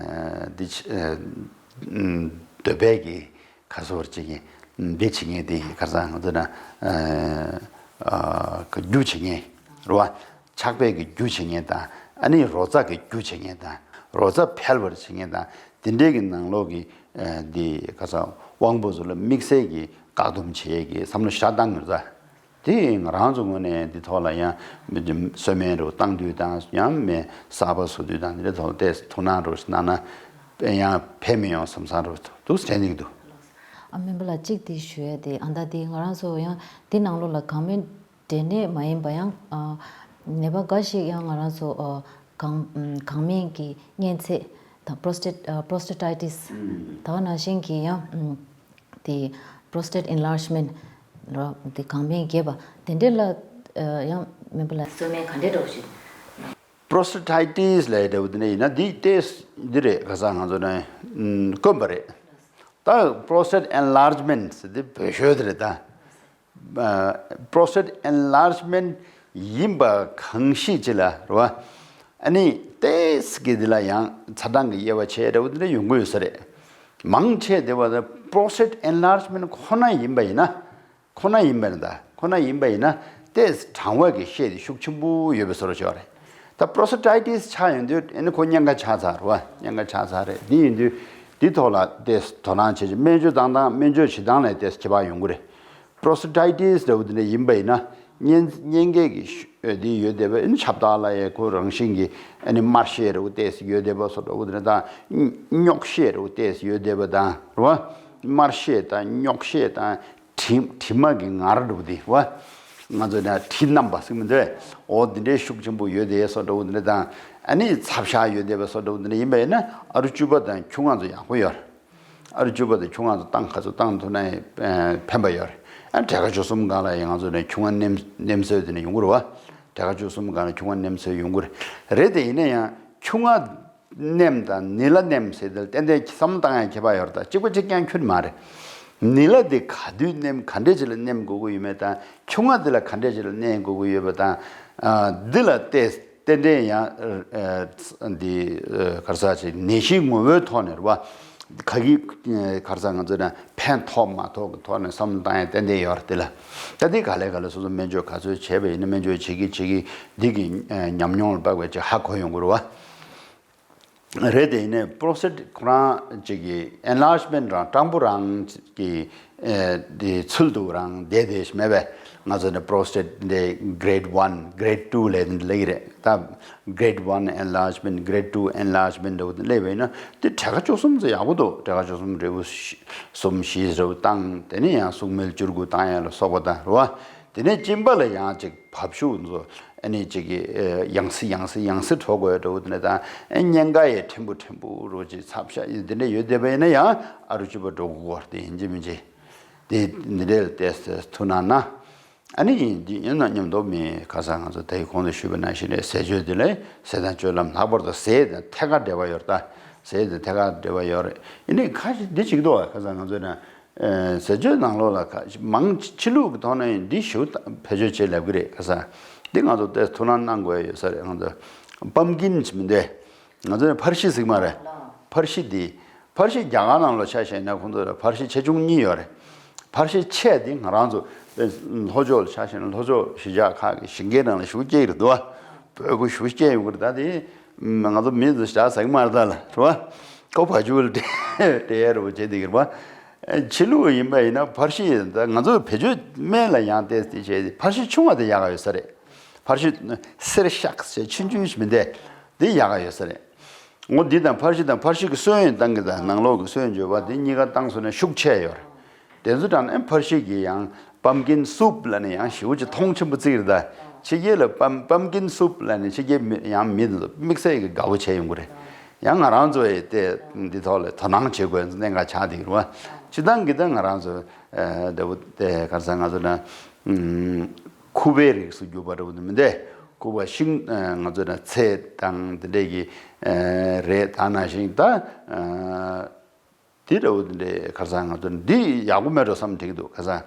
འདི་འདོད་པའི་གི་ག་ཚོར་བྱེད་ཀྱི་འདི་བྱེད་ངེས་དེ་ག་ཚ་ང་ཚོ་ན་རྒྱུ་བྱེད་ངེས་རེད་བ། ཆགས་པའི་གི་རྒྱུ་བྱེད་ངེས་དང་། ཨ་ནི་རོ་ཚ་གི་རྒྱུ་བྱེད་ངེས་དང་། རོ་ཚ་འཕེལ་བར་བྱེད་ངེས་དང་། དེ་འདྲའི་གི་ནང་ལོགས་ཀྱི་འདི་ག་ཚ་དབང་པོ་ཚོ་ལ་དམིགས་བསལ་གྱི་བཀག་སྡོམ་བྱེད་ཀྱི་བསམ་བློ་ཞེ་དྲག་བཏང་གི་རེད་ད། དེ་ང་རང་ཚོ་ངོས་ནས་འདི་ཐོག་ལ་ཡང་གསོལ་སྨན་རུ་བཏང་དུས་དང་ཡང་མེ་གསར་པ་བཟོ་དུས་དང་འདི་འདྲའི་ཐོག་ལ་ཏོག་ཙམ་ཐུགས་སྣང་རུ་གནང་ན་ཡང་ཕན་མི་ཡོང་བསམ་བསམ་རུ་འདུག་དྲན་གྱི་འདུག་ཨ་སྨན་པ་ལགས་གཅིག་འདི་ཞུ་ཡ་དེ་ཨ་ད་དེ་ང་རང་ཚོ་ཡང་འདི་ནང་ལོགས་ལ་གང་མེད་འབྲས་ནད་མ་ཡིན་པ་ཡང་ཨ་ནད་པ་འགའ་ཞིག་ཡང་ང་རང་ཚོ་ཨ་གང་ཨམ་གང་མིན་གྱི་གཉན་ཚད་དང་པྲོ་སི་ཊེཊ་ཨ་པྲོ་སི་ཊེ་ཊའི་ཊི་སི་ད་ག་ནང་བཞིན་གྱི་ཡང་ཨམ་དེ་པྲོ་སི་ཊེཊ་ཨེན་ལར་ཇི་མེན་ཊི་ར་དེ་གང་མིན་རྒྱས་པ་དེ་འདྲས་ལ་ཨ་ཡང་སྨན་པ་ལགས་གསོལ་སྨན་ག་འདྲས་འདྲ་བོ་ཞིག་པྲོ་སི་ཊེཊ་ཨའི་ཊི་སི་ལབ་ཡ་འདྲ་བོ་དེ་འདྲ་ཡིན་ན་འདི་ཏོག་ཙམ་འདི་རེད། ག་ས་ང་ཚོ་ནས་ཨམ་དཀོན་པ་རེད། ད་པྲོ་སི་ཊེཊ་ཨེན་ལར་ཇི་མེན་ཊི་ཟེར་དེ་བོད་ཤོད་དེ་རེད་ད། པྲོ་སི་ཊེཊ་ཨེན་ལར་ཇི་མེན་ཊི་ཡིན་པ་གང་ཞིག་ཅིག་ལ་རེད་བ། ཨ་ནི་ཏོག་ཙམ་གི་འདི་ལ་ཡང་ཚ་གྲང་གི་དབྱེ་བ་ཕྱེ་འདྲ་བོ་འདི་འདྲ་ཡོང་གི་ཡོད་ས་རེད། མང་ཆེ་དེ་བ་པྲོ་སི་ཊེཊ་ཨེན་ལར་ཇི་མེན་ཊི་ཁོ་ན་ཡིན་པ་ཡིན་ན། ཁོ་ན་ཡིན་པ་ཡིན་ད། ཁོ་ན་ཡིན་པ་ཡིན་ན་ཏོག་ཙམ་གྲང་བ་གི་ཤས་དེ་ཤུགས་ཆེན་པོ་ཡོད་པའི་བཟོ་འདྲ་ཅིག་ཡོད་རེད། ད་པྲོ་སི་ཊེཊ་ཨའི་ཊི་སི་ཆགས་ཡོང་དུས་ཨ་ནི་ཁོ་གཉན་ཁ་ཆགས་ཚར་རེད་བ། གཉན་ཁ་ཆགས་ཚར་རེད། འདི་ཡིན་དུས་འདི་ཐོག་ལ་ཏོག་ཙམ་དོ་སྣང་བྱེད་ཅིག་སྨན་བཅོས་བཏང་སྟངས་སྨན་བཅོས་བྱེད་སྟངས་ལ་ཏོག་ཙམ་ཁྱད་པར་ཡོང་གི་རེད། པྲོ་སི་ཊེཊ་ཨའི་ཊི་སི་འདྲ་བོ་འདི་འདྲ་ཡིན་པ་ཡིན་ན་གཉན་གཉན་ཁའི་གི་ཤུ་འདི་ཡོད་བསྡད་པ་ཨ་ནི་ཁྱབ་བདག་ལ་ཡ་ཁོ་རང་བཞིན་གྱི་ཨ་ནི་དམར་ཤས་འདྲ་བོ་ཏོག་ཙམ་ཡོད་བསྡད་པ་བཟོ་འདྲ་བོ་འདི་འདྲ་དང་། རྙོག་ཤས་འདྲ་བོ་ཏོག་ཙམ་ཡོད་བསྡད་པ་དང་རེད་བ། དམར་ཤས་དང་རྙོག་ཤས་དང་། དྲི་དྲི་མ་གི་ངར་འདྲ་བོ་དེ་བ། ང་ཚོ་ན་དྲི་མནམ་པ་ཟེར་གི་མི་འདུག་གས། འོ་འདི་འདྲའི་ཤུགས་ཆེན་པོ་ཡོད་དེ་བཟོ་འདྲ་བོ་འདི་འདྲ་དང་། ཨ་ནི་ཚབ་ཤ་ཡོད་དེ་བ་བཟོ་འདྲ་བོ་འདི་འདྲ་ཡིན་པ་ཡིན་ན་ཨ་རུ་བཅུ་པ་དང་ཁྱུང་ལྔ་ཚོ་ཡག་པོ་ཡོད་རེད། ཨ་རུ་བཅུ་པ་དང་ཁྱུང་ལྔ་ཚོ་བཏང་ག་ཚོད་བཏང་ཐུབ་ན་ཡང་ཕན་པ་ཡོད་རེད། ཨ་བྲེ་ག་བཅུ་གསུམ་སྒང་ལ་ཡང་ང་ཚོ་ནས་ཁྱུང་ལྔ་མནན་མནན་སྲོལ་དེ་འདྲ་ཡོང་གི་རེད་བ། བྲེ་ག་བཅུ་གསུམ་སྒང་ལ་ཁྱུང་ལྔ་མནན་སྲོལ་ཡོང་གི་རེད། རེད་དེ་ཡིན་ན་ཡང་ཁྱུང་ལྔ་མནན་དང་ནི་ལ་མནན་ཟེར་དེ་ཏན་ཏན་བསམ་བློ་བཏང་ཡ་ཁྱད་པར་ཡོད་རེད། ད་གཅིག་པ་གཅིག་རྐྱང་ཁྱོན་མ་རེད། ནི་ལ་དེ་ག་དུས་མནན་ག་འདྲས་ཅིག་ལ་མནན་དགོས་ཀྱི་ཡོད་མེད་དང་ཁྱུང་ལྔ་དེ་ལ་ག་འདྲས་ཅིག་ལ་མནན་དགོས་ཀྱི་ཡོད་པ་དང་། ཨ་འདི་ལ་ཏོག་ཙམ་ ཏན་ཏན་ཡང་འདི་ག་རེ་ཟེར་ཅིག་ནད་གཞིའི་ངོ་བོའི་ཐོག་ནས་རེད་བ། ག་གི་ག་རེ་ཟེར་ང་ཚོ་ན་ཕན་ཐོགས་མ་ཐོགས་ཀྱི་ཐོག་ནས་བསམ་བློ་བཏང་ཡ་ཏན་ཏན་ཡོད་རེད་དེ་ལ། ད་འདི་ག་ལེ་ག་ལེ་སོ་སོ་སྨན་བཅོས་ག་ཚོད་བྱས་པ་ཡིན་ན་སྨན་བཅོས་བྱེད་ཀྱི་བྱེད་ཀྱི་འདི་གི་ཉམས་མྱོང་ལ་དཔག་པའི་ཅིག་ཧ་གོ་ཡོང་གི་རེད་བ། རེད་དེ་ཡིན་ནའི་པྲོ་སི་ཊེཊ་ཁོ་རང་ཅིག་གི་ཨེན་ལར་ཇི་མེན་ཊི་རང་སྤྲང་པོ་རང་གི་དེ་ཚུལ་དུ་རང་བསྡད་དེ་མེད་པས། ང་ཚོ་ནི་པྲོ་སི་ཊེཊ་འདི་གི་རེ་ཌི་ཝན་གི་རེ་ཌི་ཊུ་ལབ་ནས་ལབ་ཀྱི་རེད་ད། གི་རེ་ཌི་ཝན་ཨེན་ལར་ཇི་མེན་ཊི་གི་རེ་ཌི་ཊུ་ཨེན་ལར་ཇི་མེན་ཊི་འདྲ་བོ་དེ་སླེབས་པ་ཡིན་ན་དེ་ཊེ་ག་བཅུ་གསུམ་ཙམ་ཡག་པོ་འདུག་ཊེ་ག་བཅུ་གསུམ་རེ་བོ་གསུམ་བཞི་རེ་བོ་བཏང་དེ་ནས་ཡང་སུག་སྨེལ་བཅུ་དགུ་བཏང་ཡ་ལ་སོགས་པ་དང་རེད་བ། དེ་ནས་གཅིན་པ་ལ་ཡང་ཅིག་བབ་ཤུགས་ཚོ་ཨ་ནི་ཅིག་གི་ཡང་སེ་ཡང་སེ་ཡང་སེ་འགྲོ་དགོས་འདྲ་བོ་དེ་ནས་ད་ཨ་གཉན་ཁ་ཡི་ཕྲན་བུ་ཕྲན་བུ་རོ་ཅིག་ཚབ་ཤ་ཡི་དེ་འདྲ་ཡོད་བསྡད་པ་ཡིན་ན་ཡང་ཨ་རུ་ཅི་པ་འགྲོ་དགོས་དེ་ཡིན་གཅིག་མིན་གཅིག་དེ་འདི་འདྲའི་ལ་བལྟས་ཐུགས་སྣང་གནང་། ཨ་ནི་འདི་ཡིན་ན་མཉམ་དུ་མི་ཁ་སང་ང་ཚོ་དེའི་གོང་དུ་ཞུས་པ་ནང་བཞིན་རེད། ཟས་སྤྱོད་འདི་ལས་ཟས་དང་སྤྱོད་ལམ་ལྷག་པར་དུ་ཟས་དང་ཐད་ཀར་འབྲེལ་བ་ཡོད་རེད་ད། ཟས་དང་ཐད་ཀར་འབྲེལ་བ་ཡོད་རེད། ཡིན་ནའི་ཁ་ཅིག་འདི་གཅིག་འདུག་ཁ་སང་ང་ཚོ་ན། ཟས་སྤྱོད་ནང་ལོགས་ལ་ཁ་མང་ཆེ་ཕྱི་ལུགས་ཀྱི་ཐོག་ནས་འདི་ཞེ་པོ་བེད་སྤྱོད་བྱེད་ལབ་ཀྱི་རེད། ཁ་སང་འདི་ང་ཚོ་ཏོག་ཙམ་ཐུགས་སྣང་གནང་དགོས་ཡོད་ས་རེད། ང་ཚོ་པམ་ཀིན་ཅིག་མི་འདུག་ང་ཚོ་ནི་ཕར་ཤི་ཟེར་གྱི་མ་རེད། ཕར་ཤི་འདི་ཕར་ཤི་རྒྱ་གར་ནང་ལ་ཆ་བཞག་ན་ཁོང་ཚོ་ལ་ཕར་ཤི་ཆེ་ཆུང་གཉིས་ཡོད་རེད། ཕར་ཤི་ཆེ་འདི་ང་རང་ཚོ་ལྷོ་ཕྱོགས་ལ་ཆ་བཞག་ན་ལྷོ་ཕྱོགས་གཞིས་ཆགས་ཁག་གི་ཞིང་ཁའི་ནང་ལ་ཞེ་པོ་སྐྱེ་གི་རེད་འདུག་བ། སྤོས་པོ་ཞེ་པོ་སྐྱེ་ཡོང་གི་རེད། ད་དེ་ང་ཚོ་མི་ཚོ་ཞག་ཟ་གི་མ་རེད་ད་ལ་རེད་བ། ཀོ་ཕ་ཇུ་ལ་སྤྲད་ཡ་རེད་བ་བྱེད་དེ་གི་རེད་བ། ཕྱི་ལུགས་ཡིན་པ་ཡིན་ན་ཕར་ཤི་ད་ང་ཚོ་བེད་སྤྱོད་སྨན་ལ་ཡང་ཏོག་ཙམ་བྱས་ཏེ་ཕར་ཤི་ཆུང་བ་དེ་ཡག་ག་ཡོད་ས་རེད། ཕར་ཤི་སེར་ཤག་ཟེར་ཆུང་ཆུང་ཞིག་མི་འདུག་འདི་ཡག་ག་ཡོད་ས་རེད། འོ་འདི་དང་ཕར་ཤི་དང་ཕར་ཤི་གི་སོན་ཡོན་བཏང་གི་དང་ནང་ལོགས་ཀྱི་སོན་བརྗོད་པ་འདི་གཉིས་ཀ་བཏང་སོང་ན་ཤུགས་ཆེ་ཡོད་རེད། དེ་ཚོ་དྲངས་ནས་ཕར་ཤི་གི་ཡང་པམ་ཀིན་སུབ་ལབ་ནས་ཡང་ཞེ་པོ་ཅིག་མཐོང་ཆེན་པོ་བརྩི་གི་རེད་ད། ཕྱི་རྒྱལ་ལ་པམ་པམ་ཀིན་སུབ་ལབ་ནས་ཕྱི་རྒྱལ་མི་ཡང་མི་དེ་ཚོ་དམིགས་བསལ་གྱི་དགའ་པོ་བྱས་ཡོང་གི་རེད། ཡང་ང་རང་ཚོ་ཡི་དེ་འདི་ཐོག་ལ་དོ་སྣང་བྱེད་དགོས་གནད་འགག་ཆགས་བསྡད་ཀྱི་རེད་བ། སྤྱིར་བཏང་གི་ད་ང་རང་ཚོ་འདྲ་བོ་དེ་ག་རེ་ཟེར་ང་ཚོ་ན། ཁུ་བའི་རིགས་སུ་གྱུར་པ་འདྲ་བོ་དེ་མི་འདུག་ཁུ་བ་ཤིང་ང་ཚོ་ན་ཚལ་དང་དེ་འདྲས་ཀྱི་རེད། ད་ནང་བཞིན་ད་དེ་འདྲ་བོ་དེ་འདྲས་ཁ་སང་ང་ཚོ་འདི་ཡག་པོ་མེད་འགྲོ་བསམ་དྲན་གྱི་འདུག་ཁ་སང་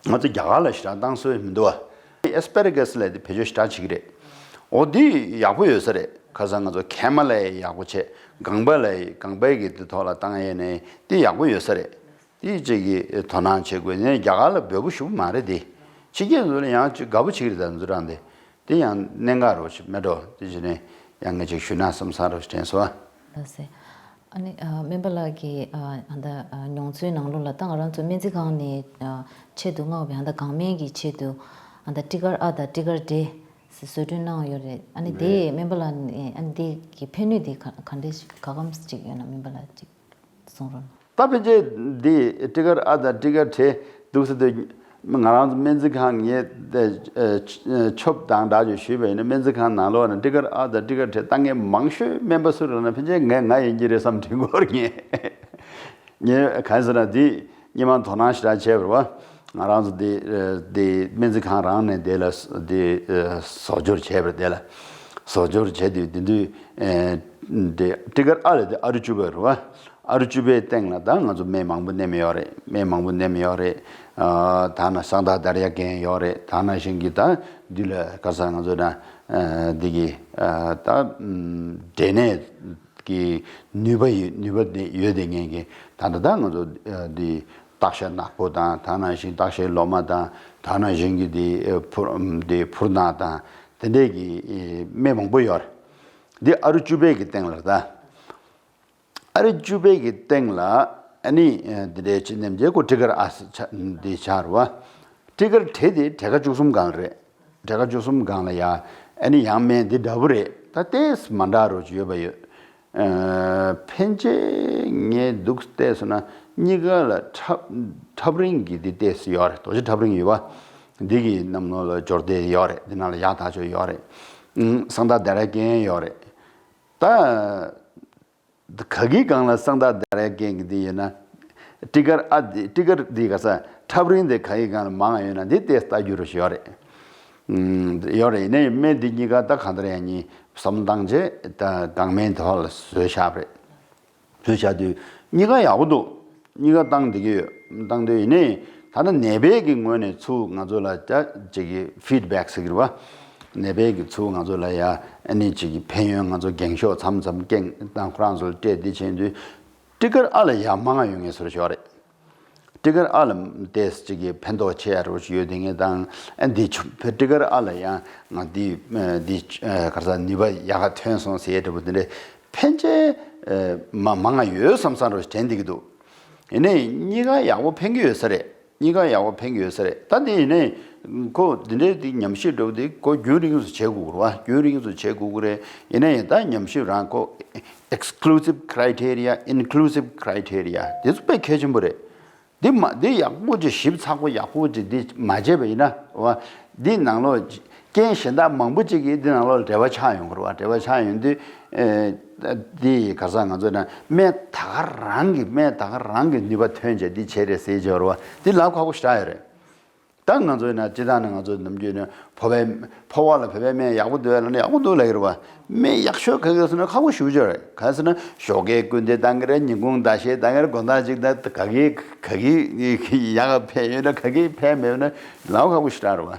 ང་ཚོ་རྒྱ་གར་ལ་ཞེ་དྲག་བཏང་སྲོལ་མི་འདུག་བ། ཨེ་སི་པེ་ར་གྷ་སི་ལབ་དེ་བེད་སྤྱོད་ཞེ་དྲག་བྱེད་ཀྱི་རེད། འོ་འདི་ཡག་པོ་ཡོད་ས་རེད། ཁ་སང་ང་ཚོ་ཁལ་མ་ལ་ཡག་པོ་བྱས། སྒང་པ་ལ་སྒང་པའི་གི་དེ་ཐོག་ལ་བཏང་ཡས་ནས་འདི་ཡག་པོ་ཡོད་ས་རེད། དེ་གཅིག་གིས་དོ་སྣང་བྱེད་དགོས་ནས་རྒྱ་གར་ལ་འབོད་པོ་ཞུ་མ་རེད་དེ། ཕྱི་རྒྱལ་ཚོ་ལ་ཡང་ཅིག་དགའ་པོ་བྱེད་ཀྱི་རེད་ད་འཛུ་རང་དེ། དེ་ཡང་གནད་འགག་རོ་ཞིག་མེད་འགྲོ་དེ་བྱས་ནས་ཡང་ངས་ཅིག་ཞུས་ན་བསམ་ས་རོ་ཞིག་དྲན་སོང་ཨ། ལགས་སེ། ཨ་ནི་ཨ་སྨན་པ་ལགས་ཀྱིས་ཨ་ད་ཨ་མྱོང་ཚོའི་ནང་ལོགས་ལ་ད་ང་རང་ཚོ་སྨན་རྩིས་ཁང་ནས་ཨ་ཆེད་དུ་མངགས་པའི་ཨ་ད་འགག་སྨན་གྱི་ཆེད་དུ་ཨ་ད་ཊི་ཀར་ཨ་ད་ཊི་ཀར་ཌེ་ཟེར་བཟོ་སྐྲུན་གནང་ཡོད་རེད། ཨ་ནི་དེ་སྨན་པ་ལགས་ནས་ཨ་ནི་དེ་གི་ཕན་ནུས་དེ་ག་ག་འདྲས་ཞིག་ག་གམ་ཅིག་ཡོད་ན་སྨན་པ་ལགས་ཅིག་གསུང་རོགས་གནང་། ད་ཕན་ཆད་འདི་ཊི་ཀར་ཨ་དང་ཊི་ཀར་ཌེ་འདུག་ཟེར་དུས་ང་རང་ཚོ་སྨན་རྩིས་ཁང་ངས་ཆོབ་དང་འདྲ་ཅིག་ཞུས་པ་ཡིན་ན་སྨན་རྩིས་ཁང་ནང་ལོགས་ནས་ཊི་ཀར་ཨ་དང་ཊི་ཀར་ཌེ་བཏང་མཁན་མང་ཤོས་སྨན་པ་སུ་རེད་ལབ་ན་ཕན་ཆད་ངས་ང་ཡིན་གྱི་རེད་བསམ་དྲན་གྱི་ཡོད་རེད། ངས་ངས་གང་ཟེར་ན་འདི་སྔོན་མ་དོ་སྣང་ཞེ་དྲག་བྱས་པ་རེད་བ། ང་རང་ཚོ་འདི་འདི་སྨན་རྩིས་ཁང་རང་ནས་འདི་ལ་འདི་བཟོ་སྦྱོར་བྱས་པ་རེད། དེ་ལ་བཟོ་སྦྱོར་བྱས་དུས་དེ་དུས་འདི་ཊི་ཀར་ཨ་ལ་འདི་ཨ་རུ་བཅུ་པ་རེད་བ། ཨ་རུ་བཅུ་པའི་སྟེང་ལ་ད་ང་ཚོ་སྨན་མང་པོ་བསྣན་ཡོད་རེད། སྨན་མང་པོ་བསྣན་ཡོད་རེད། ཨ་ད་ན་སང་ད་དར་ཡ་གན་ཡོད་རེད། ད་ན་བཞིན་གྱི་ད་འདི་ལ་ག་ས་ང་ཚོ་ན་འདི་གི་ད་འབྲས་ནད་ཀྱི་ནུས་པ་ཡོད་ནུས་པ་དེ་ཡོད་དེ་ངེས་ཀྱི་ད་ད་ད་ང་ཚོ་འདི་སྟག་ཤ་ནག་པོ་དང་ད་ན་བཞིན་སྟག་ཤའི་ལོ་མ་དང་ད་ན་བཞིན་གྱི་འདི་ཕུར་འདི་ཕུར་ནག་དང་དེ་འདྲས་ཀྱི་སྨན་མང་པོ་ཡོད་རེད། འདི་ཨ་རུ་བཅུ་པའི་གི་སྟེང་ལ་ད། ཨ་རི་བཅུ་པའི་གི་སྟེང་ལ་ཨ་ནི་འདི་འདྲའི་ཅི་ནེམ་རྗེ་ཀོ་ཊི་ཀར་ཨ་སི་ཆ་འདི་ཆགས་རེད་བ། ཊི་ཀར་ཌེ་དེ་ཊི་ཀར་བཅུ་གསུམ་སྒང་ལ་རེད། ཊི་ཀར་བཅུ་གསུམ་སྒང་ལ་ཡ་ཨ་ནི་ཡང་སྨན་འདི་འདྲ་པོ་རེད། ད་ཏེས་མ་འདྲ་རོ་ཅིག་ཡོད་པ་ཡོད། ཕན་ཆད་ངས་འདུག་བལྟས་སོང་ན་གཉིས་ཀ་ལ་ཁྲབ་ཁྲབ་རིང་གི་འདི་ཏེས་ཡོད་རེད། རྡོ་རྗེ་ཁྲབ་རིང་ཡོད་བ། འདི་གི་གནམ་ནོར་ལ་སྦྱོར་དེ་ཡོད་རེད། འདི་ནང་ལ་ཡག་ཐག་ཆོད་ཡོད་རེད། སང་ད་དེ་ར་ཀན་ཡོད་རེད། ད། ག་གི་སྒང་ལ་སང་ད་དེ་ར་ཀན་གི་འདི་ཡོད་ན། ཊི་ཀར་ཨ་འདི་ཊི་ཀར་འདི་ག་ས་ཁྲབ་རིང་དེ་ག་གི་སྒང་ལ་མང་ཡོད་ན་འདི་ཏེས་ལྟ་རྒྱུ་རུ་ཡོད་རེད། ཡོད་རེད། ཡིན་ནའི་སྨན་འདི་གཉིས་ཀ་ད་གང་ལྟར་ཡང་གཉིས་བསམ་བློ་བཏང་རྗེས་ད་འགག་སྨན་དེ་ཐོག་ལ་བཟོས་བཞག་པ་རེད། བཟོས་བཞག་དུས་གཉིས་ཀ་ཡག་པོ་འདུག་གཉིས་ཀ་བཏང་བསྡད་ཀྱི་ཡོད། བཏང་དུས་ཡིན་ནའི་ད་ལྟ་ནད་པའི་གི་ངོས་ནས་ཚུར་ང་ཚོ་ལ་ཅ་ཅིག་གི་ཕིཌ་བེག་ཟེར་གི་རེད་བ། ནད་པའི་གི་ཚུལ་ང་ཚོ་ལ་ཡ་ཨ་ནི་ཅིག་གི་ཕན་ཡོན་ང་ཚོ་འགེངས་ཤོག་མཚམས་མཚམས་སྐད་བཏང་ཁོ་རང་ཚོ་ལ་སྤྲད་འདི་བྱས་དུས་ཊི་ཀར་ཨ་ལ་ཡ་མང་ང་ཡོང་ངེས་ཟེར་ཞོག་རེད། ཊི་ཀར་ཨ་ལ་ཏེས་ཅིག་གི་ཕན་ཐོགས་ཆེ་ཡ་རོ་ཞིག་ཡོད་དེ་ངས་དང་ཨ་འདི་ཆུ་ཊི་ཀར་ཨ་ལ་ཡ་ང་འདི་འདི་ག་རེ་ཟ་ནུས་པ་ཡག་ག་ཐོན་སོང་ཟེར་ཡ་འདྲ་པོ་དེ་འདྲས་ཕན་ཆེ་མ་མང་ང་ཡོད་བསམ་བསམ་རོ་ཞིག་དྲན་འདི་གི་འདུག་ཡིན་ནའི་གཉིས་ཀ་ཡག་པོ་ཕན་གི་ཡོད་ས་རེད། གཉིས་ཀ་ཡག་པོ་ཕན་གི་ཡོད་ས་རེད། ད་དེ་ཡིན་ནའི་ཁོ་འདི་འདྲའི་དེ་ཉམས་ཞིབ་འདྲ་པོ་དེ་ཁོ་རྒྱུན་རིང་སུ་བྱེད་དགོས་རེད་བ། རྒྱུན་རིང་སུ་བྱེད་དགོས་ཀྱི་རེད། ཡིན་ནའི་ད་ཉམས་ཞིབ་རང་ཁོ་exclusive criteria, inclusive criteria དེ་ཚོ་དཔེ་གལ་ཆེན་པོ་རེད། འདི་མ་འདི་ཡག་པོ་ཅིག་ཞིབ་ཚགས་པོ་ཡག་པོ་ཅིག་འདི་མ་བྱས་པ་ཡིན་ན་བ། འདི་ནང་ལོགས་རྐྱེན་གཞན་དག་མང་པོ་ཅིག་གིས་འདི་ནང་ལོགས་འབྲེལ་བ་ཆགས་ཡོང་གི་རེད་བ། འབྲེལ་བ་ཆགས་ཡོང་དུས་ཨེ། འདི་ག་ས་ང་ཚོ་ན་སྨན་ད་ག་རང་གི་སྨན་ད་ག་རང་གི་ནུས་པ་ཐོན་བྱས་འདི་བྱས་རེད་ཟེར་བྱས་རེད་བ། འདི་ལབ་ཁག་པོ་ཞེ་དྲག་ཡོད་རེད། ད་ང་ཚོ་ན་སྤྱི་བཏང་ནས་ང་ཚོ་ནམ་རྒྱུན་ནས་ཕོ་བའི་ཕོ་བ་ལ་བོད་པའི་སྨན་ཡག་པོ་འདུག་ལབ་ན་ཡག་པོ་འདུག་ལབ་ཀྱི་རེད་བ། སྨན་ཡག་ཤོས་ག་གི་ཟེར་ན་ཁག་པོ་ཞེ་པོ་ཅིག་རེད། ག་ཟེར་ན་ཞོགས་ཀས་སྐུལ་འདེད་བཏང་གི་རེད། ཉིན་གུང་ཟླ་ཤས་བཏང་གི་རེད། དགོང་དག་ཅིག་ད་ག་གི་ག་གི་ཡག་ཕན་ཡོད་ན་ག་གི་ཕན་མེད་ན་ལབ་ཁག་པོ་ཞེ་དྲག་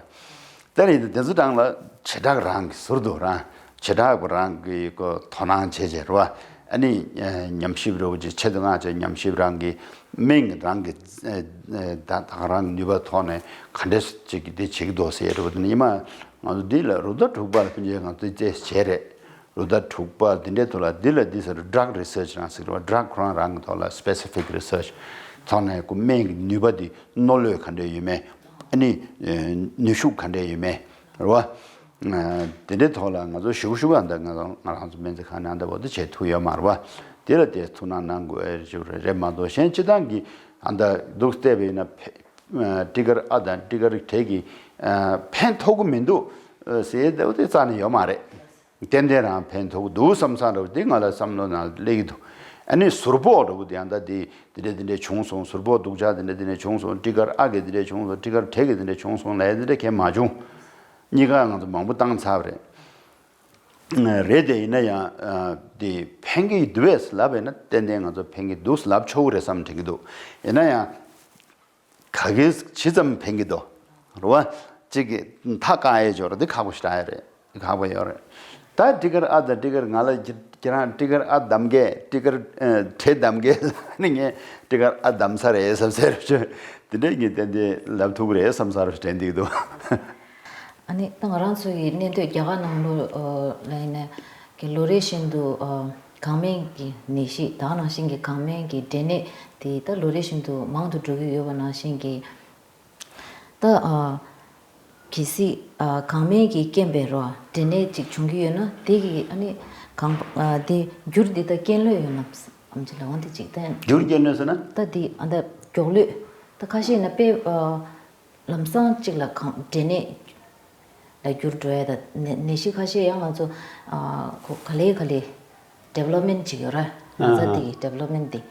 རེད་བ། དེ་ནས་དེ་ཚོ་རང་ལ་བྱེ་བྲག་རང་གི་ཟུར་དུ་རང་བྱེ་བྲག་པ་རང་གི་ཀོ་དོ་སྣང་བྱེད་བྱེད་རེད་བ། ཨ་ནི་ཉམས་ཞིབ་རེ་བ་ཅིག་ཆེད་དུ་མངགས་བྱས་ཉམས་ཞིབ་རང་གི་སྨན་གྱི་རང་གི་ད་ད་ག་རང་གི་ནུས་པ་ཐོག་ནས་ག་འདྲས་ཅིག་གི་འདི་བྱེད་ཀྱི་འདུག་ཟེར་རེད་བ། དེ་ནས་ཉི་མ་ང་ཚོ་འདི་ལ་རུ་ད་དྲུག་པ་ལ་ཕན་ཆད་ང་ཚོ་རྩེད་བྱས་རེད། རུ་ད་དྲུག་པ་འདི་འདྲའི་ཐོག་ལ་འདི་ལ་འདི་ཟེར་drug research རང་ཟེར་བ། drug ཁོ་རང་རང་གི་ཐོག་ལ་specific research ཐོག་ནས་ཁོ་སྨན་གྱི་ནུས་པ་འདི་རྣོ་ལོས་ག་འདྲས་ཡོད་མེད། ཨ་ནི་ནུས་ཤུགས་ག་འདྲས་ཡོད་མེད་རེད་བ། དེ་འདྲའི་ཐོག་ལ་ང་ཚོ་ཞུ་ཞུ་བ་འདི་ང་ཚོ་ང་རང་ཚོ་སྨན་རྩིས་ཁང་ནང་འདི་བོ་འདི་བྱེད་ཐུབ་ཡོད་མ་རེད་བ། དེ་ལ་དེ་ཐུགས་སྣང་གནང་དགོས་ཞུ་རེད་མ་གཏོགས་གཞན་སྤྱི་བཏང་གི་ཨ་འདི་འདུག་བལྟས་པ་ཡིན་ན་ཕེ་ཊི་ཀར་ཨ་དང་ཊི་ཀར་ཊེ་གི་ཕན་ཐོགས་ཀྱི་མི་འདུག་ཟེར་འདི་བོ་དེ་རྩ་ནས་ཡོད་མ་རེད། ཏན་ཏན་རང་ཕན་ཐོགས་འདུག་བསམ་བསམ་འདྲ་བོ་དེ་ང་ལ་བསམ་བློ་ནང་སླེབས་ཀྱི་འདུག་ཨ་ནི་ཟུར་ཕོག་འདྲ་བོ་དེ་ཡང་ད་དེ་དེ་འདྲ་དེ་འདྲ་བྱུང་སོང་། ཟུར་ཕོག་སྡུག་ཅག་དེ་འདྲ་དེ་འདྲ་བྱུང་སོང་། ཊི་ཀར་ཨ་གི་དེ་འདྲ་བྱུང་སོང་། ཊི་ཀར་ཊེ་གི་དེ་འདྲ་བྱུང་སོང་ལབ་ཡ་དེ་འདྲ་གང་ཡང་མ་བྱུང་། གཉིས་ཀ་ང་ཚོ་མང་པོ་བཏང་ཚར་བ་རེད། རེད་དེ་ཡིན་ན་ཡང་དེ་ཕན་གྱི་འདུག་བས་ལབ་པས་ན་ཏན་ཏན་ང་ཚོ་ཕན་གྱི་འདུག་ལབ་ཆོག་གི་རེད་བསམ་དྲན་གྱི་འདུག་ཡིན་ན་ཡང་། ག་གེ་ཇི་ཙམ་ཕན་གྱི་འདུག་རེད་བ། གཅིག་གིས་མཐའ་བཀག་ཡས་འབྱོར་འདི་ཁག་པོ་ཞེ་དྲག་ཡོད་རེད། ཁག་པོ་ཡོད་རེད། ད་ཊི་ཀར་ཨ་དང་ཊི་ཀར་ང་ལ་ཁྱེད་རང་ཊི་ཀར་ཨ་གདམ་གས། ཊི་ཀར་ཨ་ཊེ་གདམ་གས་ནི་ངས་ཊི་ཀར་ཨ་གདམ་ས་རེད་བསམ་ཟེར་བྱོས། དེ་འདྲས་ངས་ཏན་ཏན་ལབ་ཐུབ་རེད་བསམ་ས་རུ་དྲན་འདུག་འདུག་ཨ་ནི་ད་ང་རང་ཚོ་ཡི་གནས་སྡོད་རྒྱ་གར་ནང་ལོ་ལ་ཡིན་ན་གི་ལོ་རེ་བཞིན་དུ་ཁང་སྨན་གྱི་ནད་གཞི་ད་ག་ནང་བཞིན་གྱི་ཁང་སྨན་གྱི་འབྲས་ནད་དེ་ད་ལོ་རེ་བཞིན་དུ་མང་དུ་འགྲོ་གི་ཡོད་པ་ནང་བཞིན་གྱི། ད་ཨ་གལ་སྲིད་ཨ་ཁང་སྨན་གྱི་རྐྱེན་པས་རོ་འབྲས་ནད་ཅིག་བྱུང་གི་ཡོད་ན་དེ་གི་ཨ་ནི་གང་ཨ་དེ་འགྱུར་འདི་ད་རྐྱེན་ལོས་ཡོད་ན་ཨམ་ཅི་ལ་འོང་དེ་ཅིག་ད་འགྱུར་རྐྱེན་ལོས་ཟེར་ན། ད་དེ་ཨ་ད་མགྱོགས་ལོས་ད་ཁ་ཤས་ན་དཔེ་ཨ་ལམ་སང་ཅིག་ལ་གང་འབྲས་ནད་ལ་འགྱུར་འགྲོ་ཡ་ད་ནད་ནད་གཞི་ཁ་ཤས་ཡང་ང་ཚོ་ཨ་ཁོ་ག་ལེ་ག་ལེ། ཌི་ཝེ་ལོབ་མེན་ཊི་ཅིག་ཡོད་ར། ང་ཚོ་ཨ་ཧ། དེ་ཌི་ཝེ་ལོབ་མེན་ཊི་དེ།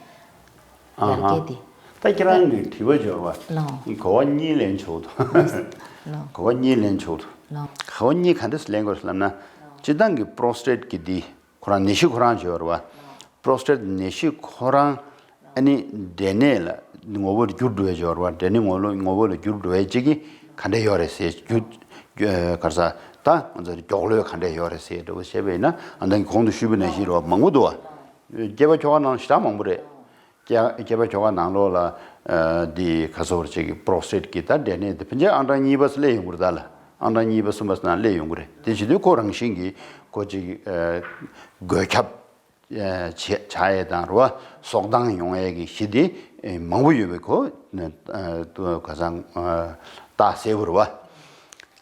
ཨ་ཧ། ཡར་རྒྱས་དེ། ད་ཁྱེད་རང་གི་དྲི་བ་འབྱོར་བ། ལོ། གོ་བ་གཉིས་ལེན་ཆོག་འདུག་ལོ། གོ་བ་གཉིས་ལེན་ཆོག་འདུག་ལོ། གོ་བ་གཉིས་ག་འདྲས་ལེན་དགོས་ལབ་ན། སྤྱི་བཏང་གི་པོ་རོ་སི་ཊེཊ་གི་དེ་ཁོ་རང་ནད་གཞི་ཁོ་རང་འབྱོར་བ། པོ་རོ་སི་ཊེཊ་ནད་གཞི་ཁོ་རང་ཨ་ནི་འབྲས་ནད་ལ་ངོ་བོ་འགྱུར་འགྲོ་བའི་འབྱོར་བ། འབྲས་ནད་ངོ་ལོ་ངོ་བོ་ལ་འགྱུར་འགྲོ་བའི་ཅིག་གི་ག་འདྲས་ཡོད་རེད་ཟེར་རྒྱུ་ག་རེ་ཟ་ད་ང་ཚོ་མགྱོགས་ལོས་ག་འདྲས་ཡོད་རེད་ཟེར་འདྲ་བོ་བཤད་པ་ཡིན་ན། ཨ་ནི་གོང་དུ་ཞུས་པ་ནང་བཞིན་རེད་བ། མང་པོ་འདུག་བ། སྐྱེས་པ་ཁྱོ་ག་ནང་ཞེ་དྲག་མང་པོ་རེད། སྐྱེ་སྐྱེས་པ་ཁྱོ་ག་ནང་ལོགས་ལ་འདི་ག་ཟེར་ཅིག་གི་པོ་རོ་སི་ཊེཊ་གི་ད་འབྲས་ནད་དེ་ཕན་ཆད་ཨང་གྲངས་གཉིས་པ་སུ་སླེབས་ཡོང་གི་རེད། ད་ལ་ཨང་གྲངས་གཉིས་པ་གསུམ་པ་སུ་ནང་སླེབས་ཡོང་གི་རེད། དེ་བྱེད་དུས་ཁོ་རང་བཞིན་གྱིས་ཁོ་ཅིག་འགོས་ཁྱབ་བྱ་ཡས་དང་རེད་བ། སྲོག་ལྡང་ཡོང་ཡས་ཀྱི་གཞི་དེ་མང་པོ་ཡོད་པའི་ཁོ་ག་ཚང་རྟགས་གསལ་པོ་རེད་བ།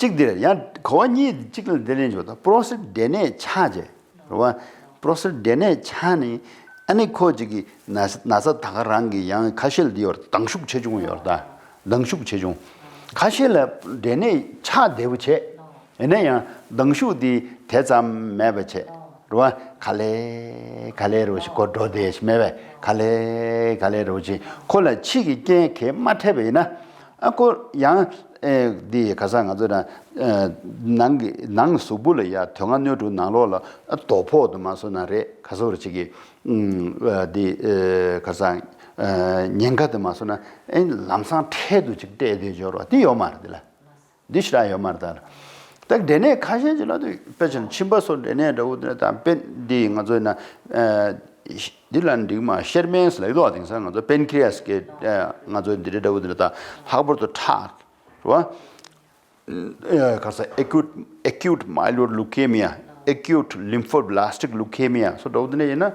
གཅིག་འདིར་ཡང་གོ་བ་གཉིས་གཅིག་ལ་འདི་ལེན་ཆོག་ད་པོ་རོ་སི་ཊེཊ་འབྲས་ནད་ཆགས་རྗེས་རེད་བ། པོ་རོ་སི་ཊེཊ་འབྲས་ནད་ཆགས་ནས་ཨ་ནི་ཁོ་ཅིག་གི་ན་ན་ཚ་ད་ག་རང་གི་ཡང་ཁ་ཤས་ལ་འདི་ཡོད་རེད། ལྡང་ཤུགས་ཆེ་ཆུང་ཡོད་རེད། ད་ལྡང་ཤུགས་ཆེ་ཆུང་། ཁ་ཤས་ལ་འབྲས་ནད་ཆགས་བདེ་པོ་བྱས། ཡིན་ན་ཡང་ལྡང་ཤུགས་འདི་དེ་ཙམ་མེད་པ་བྱས། རེད་བ། ག་ལེ་ག་ལེ་རེ་བ་ཞིག་གོ་འགྲོ་བསྡད་ཞིག་མེད་པས། ག་ལེ་ག་ལེ་རེ་བ་ཞིག་ཁོ་ལ་ཕྱི་གི་རྐྱེན་གས་མ་འཕྲད་པ་ཡིན་ན། ཨ་ཁོ་ཡང་ཨེ་འདི་ག་ས་ང་ཚོ་ན་ཨེ་ནང་གི་ནང་གཟུགས་པོ་ལ་ཡ་དོན་ལྔ་སྣོད་དྲུག་ནང་ལོགས་ལ་ཨ་དོ་ཕོག་དུ་མ་སོང་ན་རེད། ག་ས་བར་ཅིག་གི་ཨ་འདི་ཨེ་ག་ས་ཨེ་ཉེན་ཁ་དུ་མ་སོང་ན་ཨེ་ལམ་སང་འཕྲལ་དུ་ཅིག་སྤྲད་དེ་འབྱོར་བ་དེ་ཡོད་མ་རེད། དེ་ལ། འདི་ཞེ་དྲག་ཡོད་མ་རེད། ད་ ད་འབྲས་ནད་ཁ་ཤས་ཅིག་ལ་དུ་དཔེ་ཆ་ན་མཆིན་པ་སོགས་འབྲས་ནད་འདྲ་བོ་དེ་དང་དཔེ་འདི་ང་ཚོ་ན་འདི་ལ་འགྲིག་མ་ཤེར་མེན་ལ་ཡོད་དེང་སང་ང་ཚོ་པན་ཀི་རི་ཡ་སི་གི་ང་ཚོ་འདི་འདྲ་འདྲ་བོ་དེ་དང་ལྷག་པར་དུ་ཁྲག་རེད་བ། ཁ་ས་acute acute myeloid leukemia, acute lymphoblastic leukemia སོགས་འདྲ་བོ་དེ་འདྲ་ཡིན་ན་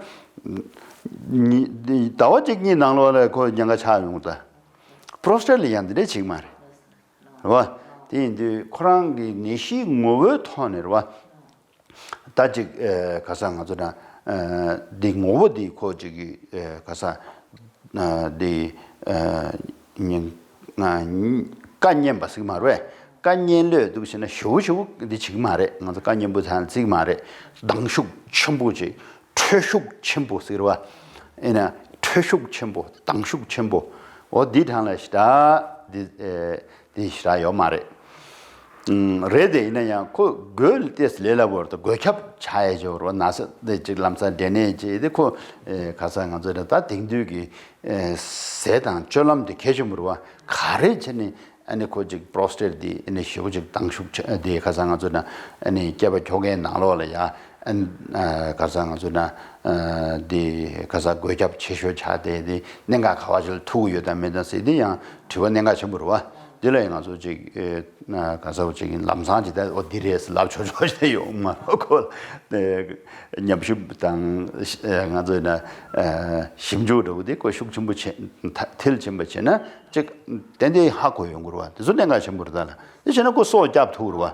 ཟླ་བ་གཅིག་གཉིས་ནང་ལོགས་ལ་ཁོ་ཉེན་ཁ་ཆགས་ཡོང་གི་ད། པྲོ་སི་ཊེཊ་ལ་ཡང་འདི་འདྲ་བྱེད་ཀྱི་མ་རེད། རེད་བ། དེ་ཡིན་དུས་ཁོ་རང་གི་ནད་གཞིའི་ངོ་བོའི་ཐོག་ནས་རེད་བ། ད་ཅིག་ཨ་ག་ས་ང་ཚོ་ན་ཨ་འདི་ངོ་བོ་འདི་ཁོ་ཅིག་གི་ཨ་ག་ས་ཨ་འདི་ཨ་ཉིན་ཨ་བཀའ་ཉན་པ་ཟིག་མ་རེད། བཀའ་ཉན་ལོས་འདུག་བྱས་ན་ཞུ་ཞུ་འདི་བྱེད་ཀྱི་མ་རེད། ང་ཚོ་བཀའ་ཉན་པོ་ཚང་བརྩི་གི་མ་རེད། སྡང་ཤུགས་ཆེན་པོ་ཅིག་ཁྲོ་ཤུགས་ཆེན་པོ་ཟེར་བ། ཨེ་ན་ཁྲོ་ཤུགས་ཆེན་པོ་སྡང་ཤུགས་ཆེན་པོ། འོ་འདི་གྲངས་ལ་ཞེ་དྲག་འདི་ཨེ་འདི་ཞེ་དྲག་ཡོད་མ་རེད། ཨུམ་རེད་དེ་ཡིན་ན་ཡང་ཁོ་འགོས་ལ་ཏེས་ལས་སླ་པོ་རེད། འགོས་ཁྱབ་ཆགས་ཡས་ཅིག་ཡོད་རེད་བ། ན་ཚ་དེ་ཅིག་ལམ་སང་འབྲས་ནད་ཅིག་དེ་ཁོ་ཨེ་ག་ས་ང་ཚོ་རེད་ད་དེང་དུས་ཀྱི་ཨེ་ཟས་དང་སྤྱོད་ལམ་དེ་གལ་ཆེན་པོ་རེད་བ། ག་རེ་བྱས་ནས། ཨ་ནི་ཁོ་ཅིག་པྲོ་སི་ཊེཊ་དེ་ཨ་ནི་ཞེ་པོ་ཅིག་སྡང་ཤུགས་ཆེ་དེ་ཁ་སང་ང་ཚོ་ན་ཨ་ནི་སྐྱེས་པ་ཁྱོ་གའི་ནང་ལོགས་ལ་ཡ་ཨ་ནི་ཁ་སང་ང་ཚོ་ན་དེ་ཁ་སང་འགོས་ཁྱབ་ཆེ་ཤོས་ཆགས་དེ་དེ་གནད་འགག་ག་བ་ཞིག་ལ་ཐུག་ཡོད་དམ་མེད་དམ་ཟེར་དེ་ཡང་དྲི་བ་གནད་འགག་ཆེན་པོ་རེད་བ། དེ་ལ་ཡང་ང་ཚོ་ཅིག་ཁ་སང་ཅིག་ལམ་སང་ཅིག་ད་འོ་འདི་རེད་ལབ་ཆོག་ཆོག་ཞིག་ཡོད་མ་རེད་ཁོ་ལ། ཉམས་ཞིབ་དང་ང་ཚོ་ན་ཞིབ་འཇུག་འདྲ་བོ་དེ་ཁོ་ཤུགས་ཆེན་པོ་བྱེད་མཐིལ་ཕྱིན་པ་བྱས་ན། ཅིག་ཏན་ཏན་ཧ་གོ་ཡོང་གི་རེད་བ། དེ་ཚོ་གནད་འགག་ཆེན་པོ་རེད་ད་ལ། དེ་བྱས་ན་ཁོ་སྲོག་བསྐྱབ་ཐུབ་རེད་བ།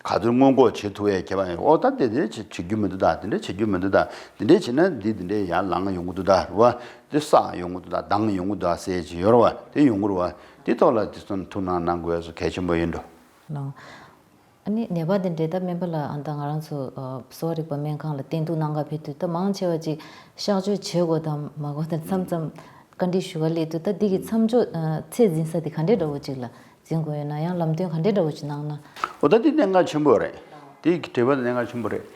ག་ཚོད་སྔོན་འགོག་བྱེད་ཐུབ་ཡས་ཁྱད་པར་ཡོད། ཨོ་ད་དེ་འདྲས་བྱེད་བྱེད་རྒྱུ་མི་འདུག་ད་དེ་འདྲས་བྱེད་རྒྱུ་མི་འདུག་ད་དེ་འདྲས་བྱེད་ན་འདི་དེ་འདྲས་ཡར་ལངས་ཡོང་གི་འདུག་ད་རེད་བ། དེ་བསགས་ཡོང་གི་འདུག་ད་ལྡང་ཡོང་གི་འདུག་ད་ཟེར་གྱི་ཡོད་རེད་བ། དེ་ཡོང་གི་རེད་བ། དེ་ཐོག་ལ་དེ་ཚོ་ཐུགས་སྣང་གནང་དགོས་སུ་གལ་ཆེན་པོ་ཡིན་འགྲོ། ལགས། ཨ་ནི་ནད་པ་དེ་འདྲས་ད་སྨན་པ་ལགས་ཨ་ད་ང་རང་ཚོ་ཨ་གསོ་བ་རིག་པ་སྨན་ཁང་ལ་བསྟེན་གཏུག་གནང་ག་ཕེབས་དུས་ད་མང་ཆེ་བ་ཅིག་གཤག་བཅོས་བྱེད་དགོས་དམ་མ་དགོས་དེ་མཚམས་མཚམས་བཀའ་འདྲི་ཞུ་ག་སླེབས་དུས་ད་འདི་གི་མཚམས་འཇོག་ཨ་ཚད་འཛིན་ས་དེ་ག་འདྲས་འདྲ་བོ་ཅིག་ལ་འཛིན་དགོས་ཡོད་ན་ཡང་ལམ་སྟོན་ག་འདྲས་འདྲ་བོ་ཅིག་གནང་ན། འོ་ད་འདི་གནད་འགག་ཆེན་པོ་རེད། འདི་གི་དྲི་བ་དེ་གནད་འགག་ཆེན་པོ་རེད།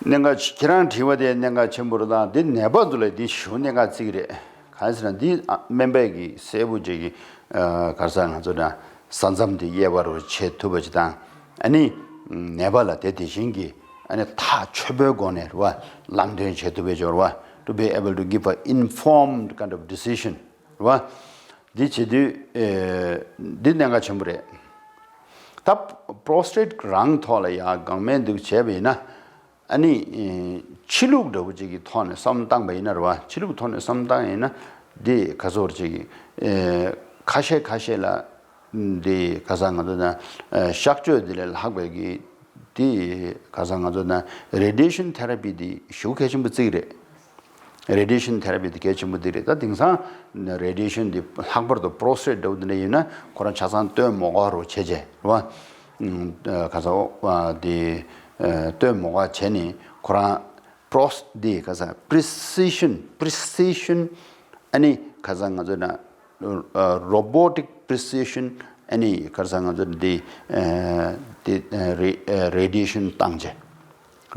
གནད་འགག་ཆེ་ཁྱེད་རང་དྲི་བ་དེ་གནད་འགག་ཆེན་པོ་རེད་ད་འདི་ནད་པ་ཚོ་ལ་འདི་ཞུ་གནད་འགག་ཅིག་རེད། གང་ཟེར་ན་འདི་ཨ་སྨན་པའི་གི་གསལ་པོ་ཅིག་གི་ཨ་ག་རེ་ཟེར་ང་ཚོ་ན་ས་མཚམས་དེ་དབྱེ་བ་རུ་ཕྱེ་ཐུབ་པ་ཅིག་དང་། ཨ་ནི་ནད་པ་ལ་དེ་དེ་བཞིན་གྱི་ཨ་ནི་ཐག་ཆོད་པོའི་སྒོ་ནས་རེད་བ། ལམ་སྟོན་བྱེད་ཐུབ་པའི་སྦྱོར་བ། To be able to give a informed kind of decision རེད་བ། འདི་བྱེད་དུས་ཨེ་འདི་གནད་འགག་ཆེན་པོ་རེད། ད་པྲོ་སི་ཊེཊ་རང་ཐོག་ལ་ཡང་འགག་སྨན་འདུག་བྱས་པ་ཡིན་ན། ཨ་ནི། ཨེ་ཕྱི་ལུགས་འདྲ་བོ་ཅིག་གི་ཐོག་ནས་བསམ་བློ་བཏང་པ་ཡིན་ན་རེད་བ། ཕྱི་ལུགས་ཐོག་ནས་བསམ་བློ་བཏང་ཡིན་ན། འདི་ག་ཚོད་ཅིག་གི་ཨེ་ཁ་ཤས་ཁ་ཤས་ལ། འདི་ག་ས་ང་ཚོ་ན་ཨེ་གཤག་བཅོས་འདི་ལས་ལྷག་པའི་གི་འདི་ག་ས་ང་ཚོ་ན་རེ་ཌི་ཡེ་ཤན་ཐེ་ར་པི་འདི་ཞེ་པོ་གལ་ཆེན་པོ་ཅིག་རེད། རེ་ཌི་ཡེ་ཤན་ཐེ་ར་པི་འདི་གལ་ཆེན་པོ་འདི་རེད། ད་དེང་སང་རེ་ཌི་ཡེ་ཤན་འདི་ལྷག་པར་དུ་པྲོ་སི་ཊེཊ་འདྲ་བོ་འདི་འདྲ་ཡིན་ན་ཁོ་རང་ཆ་ཚང་སྟོན་མོ་ག་རུ་བྱེད་བྱེད་རེད་བ། ཨ་ག་ས་འོ་ཨ་དེ་ཨ་སྟོན་མོ་ག་བྱས་ནས་ཁོ་རང་པྲོ་སི་དེ་ག་ས་པི་རི་སི་ཤན་པི་རི་སི་ཤན་ཨ་ནི་ག་ས་ང་ཚོ་ན་ཨ་རོ་བོ་ཊིག་པི་རི་སི་ཤན་ཨ་ནི་ག་ས་ང་ཚོ་དེ་ཨ་དེ་ཨ་རེ་ཨ་རེ་ཌི་ཡེ་ཤན་བཏང་བྱས།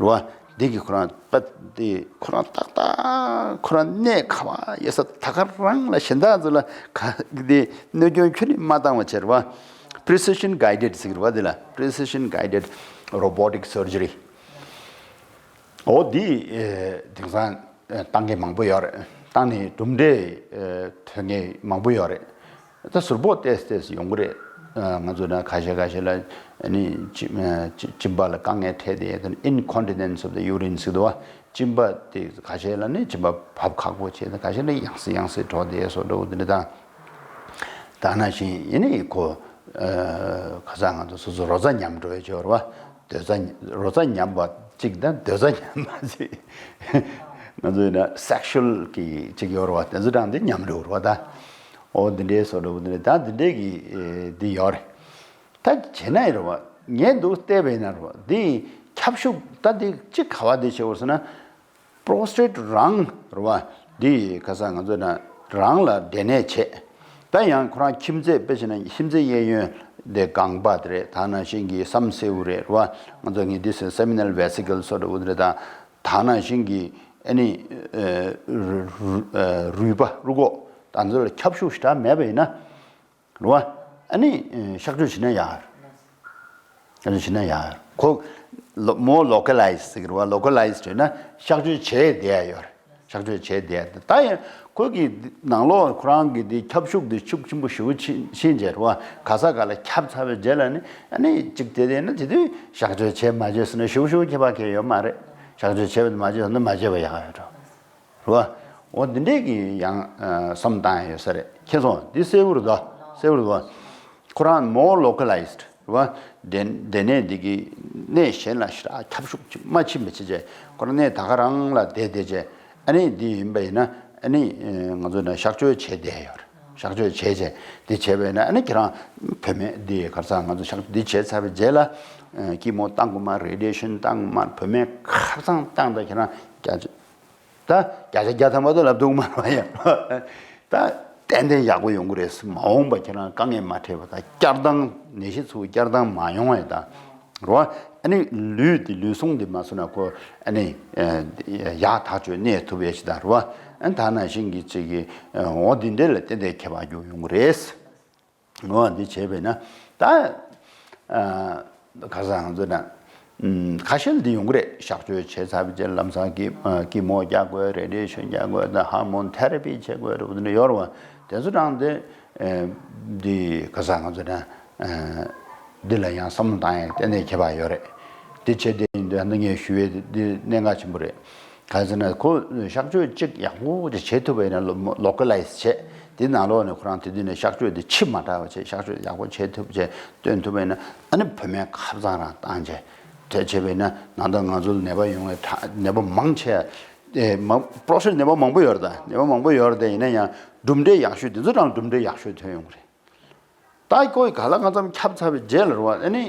རེད་བ། འདི་གི་ཁོ་རང་པ་དེ་ཁོ་རང་ཏག་ཏག་ཁོ་རང་གནས་ག་བ་ཡོད་ས་ད་ག་རང་ལ་གཞན་དག་ཚོ་ལ་ག་འདི་གནོད་སྐྱོན་ཁྱོན་ནས་མ་བཏང་བ་བྱས་རེད་བ། Precision guided ཟེར་གི་རེད་བ། འདི་ལ་Precision guided robotic surgery འོ་འདི་ཨེ་དེང་སང་ཨེ་བཏང་མཁན་མང་པོ་ཡོད་རེད། བཏང་ནས་གྲུབ་འབྲས་ཨེ་ཐོན་མཁན་མང་པོ་ཡོད་རེད། ད་ཟུར་ཕོག་ཏོག་ཙམ་ཡོང་གི་རེད། ཨ་ང་ཚོ་ན་ཁ་ཤས་ཁ་ཤས་ལ་ཨ་ནི་གཅིན་ཨ་གཅིན་པ་ལ་དཀའ་ངལ་འཕྲད་དེ་ད་incontinence of the urine ཟེར་འདུག་བ། གཅིན་པ་དེ་ཁ་ཤས་ལ་ནི་གཅིན་པ་བབས་ཁག་པོ་བྱས་ད་ཁ་ཤས་ལ་ཡང་སེ་ཡང་སེ་འགྲོ་དེ་སོགས་འདྲ་བོ་དེ་འདྲ་དང་། ད་ནང་བཞིན་ཡིན་ནི་ཁོ་ཨ་ཁ་སང་ང་ཚོ་སོ་སོ་རོ་ཚ་ཉམས་འགྲོ་ཡ་ཅིག་ཡོད་རེད་བ། རྡོ་ཚ་རོ་ཚ་ཉམས་པ་གཅིག་དང་རྡོ་ཚ་ཉམས་པ་གཅིག་ང་ཚོ་ཡིན་ན་sexual གི་གཅིག་ཡོད་རེད་བ། དེ་ཚོ་དང་དེ་ཉམས་འགྲོ་རེད་བ་ད། ཨོ་འདི་འདྲའི་བཟོ་འདྲ་བོ་འདི་འདྲ་ད་འདི་འདྲའི་གི་ཨེ་འདི་ཡོད་རེད། ད་བྱས་ན་ཡིན་རེད་བ། ངས་འདུག་བལྟས་པ་ཡིན་ན་རེད་བ། འདི་ཁྱབ་ཤུགས་ད་འདི་གཅིག་ག་བ་འདི་བྱེད་འོ་ཟེར་ན། པྲོ་སི་ཊེཊ་རང་རེད་བ། འདི་ག་ས་ང་ཚོ་ན་རང་ལ་འབྲས་ནད་བྱས། ད་ཡང་ཁོ་རང་ཁྱིམ་མཚེས་དཔེ་བྱས་ན་ཁྱིམ་མཚེས་གཡས་གཡོན་དེ་རྐང་པ་དེ་རེད། ད་ནང་བཞིན་གྱི་བསམ་སེའུ་རེད་བ། ང་ཚོ་ངས་འདི་ཟེར་seminal vesicle སོགས་འདྲ་བོ་འདི་རེད་ད། ད་ནང་བཞིན་གྱི་ཨ་ནི་ཨ་རུས་པ་རུས་ཁོག་ད་ཚོ་ལ་ཁྱབ་ཤུགས་ཞེ་དྲག་མེད་པ་ཡིན་ན། རེད་བ། ཨ་ནི་ཨ་གཤག་བཅོས་བྱེད་ན་ཡག་ཨ་ནི་བྱས་ན་ཡག་ཡོད། ཁོ་ལོ་མོ་ལོ་ཀ་ལའི་ཛི་ཟེར་གི་རེད་བ། ལོ་ཀ་ལའི་ཛི་བྱས་ན་གཤག་བཅོས་བྱས་བསྡད་ཡ་ཡོད་རེད། གཤག་བཅོས་བྱས་བསྡད་ཡ། ད་ཡང་ཁོ་གི་ནང་ལོགས་ཁོ་རང་གི་དེ་ཁྱབ་ཤུགས་དེ་ཤུགས་ཆེན་པོ་ཞེ་པོ་ཕྱིན་ཕྱིན་བྱས་རེད་བ། ག་ས་ག་ལ་ཁྱབ་ཚར་བའི་རྗེས་ལ་ནི་ཨ་ནི་གཅིག་དེ་དེ་ན་དེ་དུས་གཤག་བཅོས་བྱས་མ་བྱས་ཟེར་ན་ཞེ་པོ་ཞེ་པོ་ཁྱད་པར་གང་ཡང་ཡོད་མ་རེད། གཤག་བཅོས་བྱས་པ་དང་མ་བྱས་ཟེར་ན་མ་བྱས་པ་ཡག་ཡོད་འགྲོ། རེད་བ། འོ་འདི་འདྲས་ཀྱི་ཡང་ཨ་བསམ་བཏང་ཡ་ཡོད་ས་རེད། མཁྱེན་སོང་། འདི་གསལ་པོ་རེད་དོ། གསལ་པོ་རེད་དོ། ཁོ་རང་more localized རེད་བ། དེ་དེ་ནས་འདི་གི་གནས་གཞན་ལ་ཞེ་དྲག་ཁྱབ་ཤུགས་ཅིག་མ་ཕྱིན་པ་བྱས་བྱས་ཁོ་རང་གནས་ད་ག་རང་ལ་བསྡད་བསྡད་བྱས། ཨ་ནི་འདི་ཡིན་པ་ཡིན་ན་ཨ་ནི་ཨ་ང་ཚོ་ན་གཤག་བཅོས་བྱས་བསྡད་ཡོད་རེད། གཤག་བཅོས་བྱས་བྱས་འདི་བྱས་པ་ཡིན་ན་ཨ་ནི་ཁྱེད་རང་བུད་མེད་འདི་ག་རེ་ཟེར། ང་ཚོ་གཤག་འདི་བྱས་ཚར་བའི་རྗེས་ལ་ཀི་མོ་བཏང་དགོས་མ་རེ་ཌི་ཡེ་ཤན་བཏང་དགོས་མ། བུད་མེད་ཁ་སང་བཏང་ད་ཁྱེད་རང་རྒྱ་ཆེ། ད་བརྒྱ་ཆ་བརྒྱ་ཐམ་པ་དུ་ལབ་འདུག་མ་རེད་ཡ། ད་ཏན་ཏན་ཡག་པོ་ཡོང་གི་རེད། མ་འོངས་པ་ཁྱེད་རང་དཀའ་ངལ་མ་འཕྲད་པ་དང་། བསྐྱར་ལྡང་ནད་གཞི་ཚུར་བསྐྱར་ལྡང་མ་ཡོང་བ་དང་། རེད་བ། ཨ་ནི་ལུས་དེ་ལུས་ཟུངས་དེ་མ་སོང་ན་ཁོ་ཨ་ནི་ཡག་ཐག་ཆོད་གནས་ཐུབ་ཡས་ཞིག་དང་། རེད་བ། ཨ་ནི་ད་ནང་བཞིན་གྱི་ཅིག་གི་འོ་འདི་འདྲ་ལ་ཏན་ཏན་ཁྱད་པར་འགྱུར་ཡོང་གི་རེད། འོ་འདི་བྱས་པས་ན་ད་ཨ་ག་ས་ང་ཚོ་ན་ཨམ་ཁ་ཤས་འདི་ཡོང་གི་རེད། གཤག་བཅོས་བྱས་ཚར་བའི་རྗེས་ལམ་སང་ཀི་ཨ་ཀི་མོ་རྒྱག་དགོས། རེ་ཌི་ཡེ་ཤན་རྒྱག་དགོས། ད་ཧོར་མོན་ཐེ་ར་པི་བྱེད་དགོས་རེད། འདི་འདྲ་ཡོད་རེད་བ། དེ་ཚོ་དང་དེ་ཨ་འདི་ག་ས་ང་ཚོ་ན་ཨ་འདི་ལ་ཡང་བསམ་བློ་བཏང་ཡ་ཏན་ཏན་ཁྱད་པར་ཡོད་རེད། འདི་བྱས་དེ་ཡིན་དུས་ཨ་ནི་ངས་ཞུ་ཡས་འདི་གནད་འགག་ཆེན་པོ་རེད། ག་ཟེར་ན་ཁོ་གཤག་བཅོས་གཅིག་ཡག་པོ་ཅིག་བྱེད་ཐུབ་པ་ཡིན་ན་ལོ་ལོ་ཀ་ལའི་ཛི་བྱས། དེ་ནང་ལོགས་ནས་ཁོ་རང་དེ་དུས་ནས་གཤག་བཅོས་དེ་ཕྱི་མ་དྲགས་པ་བྱས། གཤག་བཅོས་ཡག་པོ་བྱེད་ཐུབ་བྱས་སྟོན་ཐུབ་པ་ཡིན་ན་ཨ་ནི་བུད་མེད་ཁ་སང་རང་བཏང་བྱས། དེ་བྱས་པ་ཡིན་ན་ནང་ལྟར་ང་ཚོ་ལ་ནད་པ་ཡོང་བའི་གྲ་ནད་པ་མང་ཆེ་ཨེ་མ་པོ་རོ་སེ་སི་ནད་པ་མང་པོ་ཡོད་རེད། ད་ནད་པ་མང་པོ་ཡོད་རེད། དེ་ཡིན་ན་ཡང་གྲུབ་འབྲས་ཡག་ཤོས་དེ་ཚོ་རང་གྲུབ་འབྲས་ཡག་ཤོས་ཐོན་ཡོང་གི་རེད། ད་ཁོའི་ག་ལ་ང་ཚོ་ཁྱབ་ཚར་བའི་རྗེས་ལ་རེད་བ། ཨ་ནི་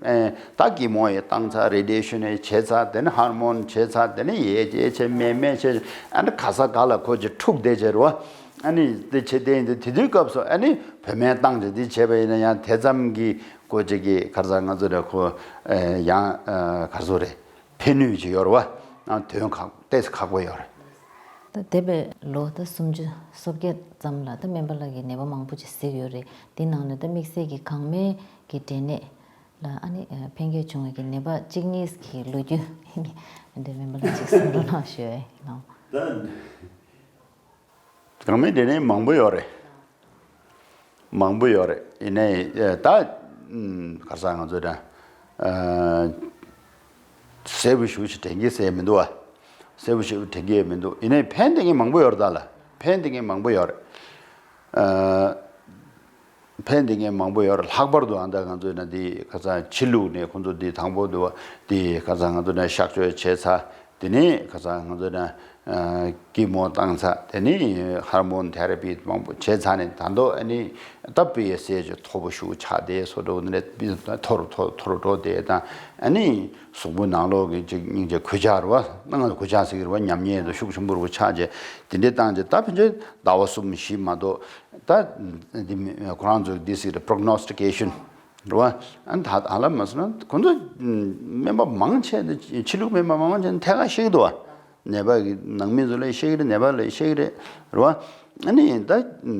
ཨེ་ད་ཀི་མོ་ཡི་བཏང་ཚར། རེ་ཌི་ཡེ་ཤན་ཡི་བྱས་ཚར། དེ་ནས་ཧོར་མོན་བྱས་ཚར། དེ་ནས་ཡས་ཅེ་བྱས་མེ་མེ་བྱས། ཨ་ནི་ག་ས་ག་ལ་ཁོ་ཅིག་འཁྲུག་བསྡད་བྱས་རེད་བ། ཨ་ནི་དེ་བྱས་དེ་ཡིན་དུས་དེ་དུས་སྐབས་སུ་ཨ་ནི་བུད་མེད་བཏང་བྱས་དེ་བྱས་པ་ཡིན་ན་ཡང་དེ་ཙམ་གྱི་ཁོ་ཅིག་གི་ག་རེ་ཟེར། ང་ཚོ་རེད་ཁོ་ཨེ་ཡང་ཨེ་ག་རེ་ཟེར་རེད། ཕན་ནུས་ཅིག་ཡོད་རེད་བ། ཨ་དོན་ཁག་ཏོག་ཙམ་ཁག་པོ་ཡོད་རེད། ད་འདས་པའི་ལོ་ད་སུམ་ཅུ་སོ་བརྒྱད་ཙམ་ལ་ད་སྨན་པ་ལགས་ཀྱིས་ནད་པ་མང་པོ་ཅིག་གཟིགས་ཡོད་རེད། འདི་ནང་ནས་ད་དམིགས་བསལ་གྱི་གོང་སྨན་གྱི་འབྲས་ནད་ལ་ཨ་ནི་ཕན་ཁེ་བྱུང་བའི་གི་ནད་པ་གཅིག་གཉིས་ཀྱི་ལོ་རྒྱུས་འདི་སྨན་པ་ལགས་ཅིག་གསུང་རོགས་གནང་ཞུ་ཡ་ཡིན། ད་གོང་སྨན་འབྲས་ནད་མང་པོ་ཡོད་རེད། མང་པོ་ཡོད་རེད། ཡིན་ནའི་ཨ་ད་ཨམ་ག་རེ་ཟེར། ང་ཚོ་ད་ཨ་གསལ་པོ་ཞེ་པོ་ཅིག་དྲན་གྱི་ཟེར་མི་འདུག་བ། གསལ་པོ་ཞེ་པོ་དྲན་གྱི་མི་འདུག་ཡིན་ནའི་ཕན་བསྡད་མཁན་མང་པོ་ཡོད་རེད། ད་ལ་ཕན་བསྡད་མཁན་མང་པོ་ཡོད་རེད། ཨ་ཕན་བསྡད་མཁན་མང་པོ་ཡོད་རེད། ལྷག་པར་དུ་ཨ་ད་ང་ཚོ་ན་འདི་ག་རེ་ཟེར། ཕྱི་ལུགས་ནས་ཁོང་ཚོ་འདི་དང་པོ་འདུག་བ། འདི་ག་རེ་ཟེར། ང་ཚོ་ན་གཤག་བཅོས་བྱས་ཚར། དེ་ནས་ག་རེ་ཟེར། ང་ཚོ་ན་ཨ་ཀི་མོ་བཏང་ཚར། དེ་ནས་ཧོར་མོན་ཐེ་ར་པི་མང་པོ་བྱས་ཚར་ནས་ད་དུང་ཨ་ནི་ད་པི་ཨེ་སི་ཨེ་ཅིག་མཐོ་པོ་ཞེ་པོ་ཆགས་བསྡད་སོ་འདྲ་བོ་འདི་འདྲ་མཐོ་རུ་མཐོ་མཐོ་རུ་འགྲོ་བསྡད་དང་། ཨ་ནི་གཟུགས་པོ་ནང་ལོགས་ཀྱི་ཅིག་སྙིང་རྗེ་གོད་ཆག་རེད་བ། སྣང་ངོ་གོད་ཆག་ཟེར་གྱི་རེད་བ། ཉམས་ཉེས་དང་ཤུགས་ཆེན་པོ་རུ་ཆགས་བྱས་དེ་འདྲས་བཏང་བྱས། ད་ཕན་ཆད་ཟླ་བ་གསུམ་བཞི་མ་གཏོགས། ད་འདི་མི་ཁོ་རང་ཚོ་འདི་ཟེར་གྱི་རེད། པྲོག་ནོ་སི་ཊི་ཀེ་ཤན་རེད་བ། ཨ་ནི་ད་ཧ་ལམ་མ་སོང་ན་ཁོ་ཚོ་སྨན་པ་མང་ཆེ་ནི་ཕྱི་ལུགས་སྨན་པ་མང་ཆེ་ནི་ཐད་ཀར་ཤེས་ཀྱི་འདུག་བ། ནད་པ་གི་ནང་མི་ཚོ་ལ་ཤེས་ཀྱི་རེད། ནད་པ་ལ་ཤེས་ཀྱི་རེད། རེད་བ། ཨ་ནི་ད་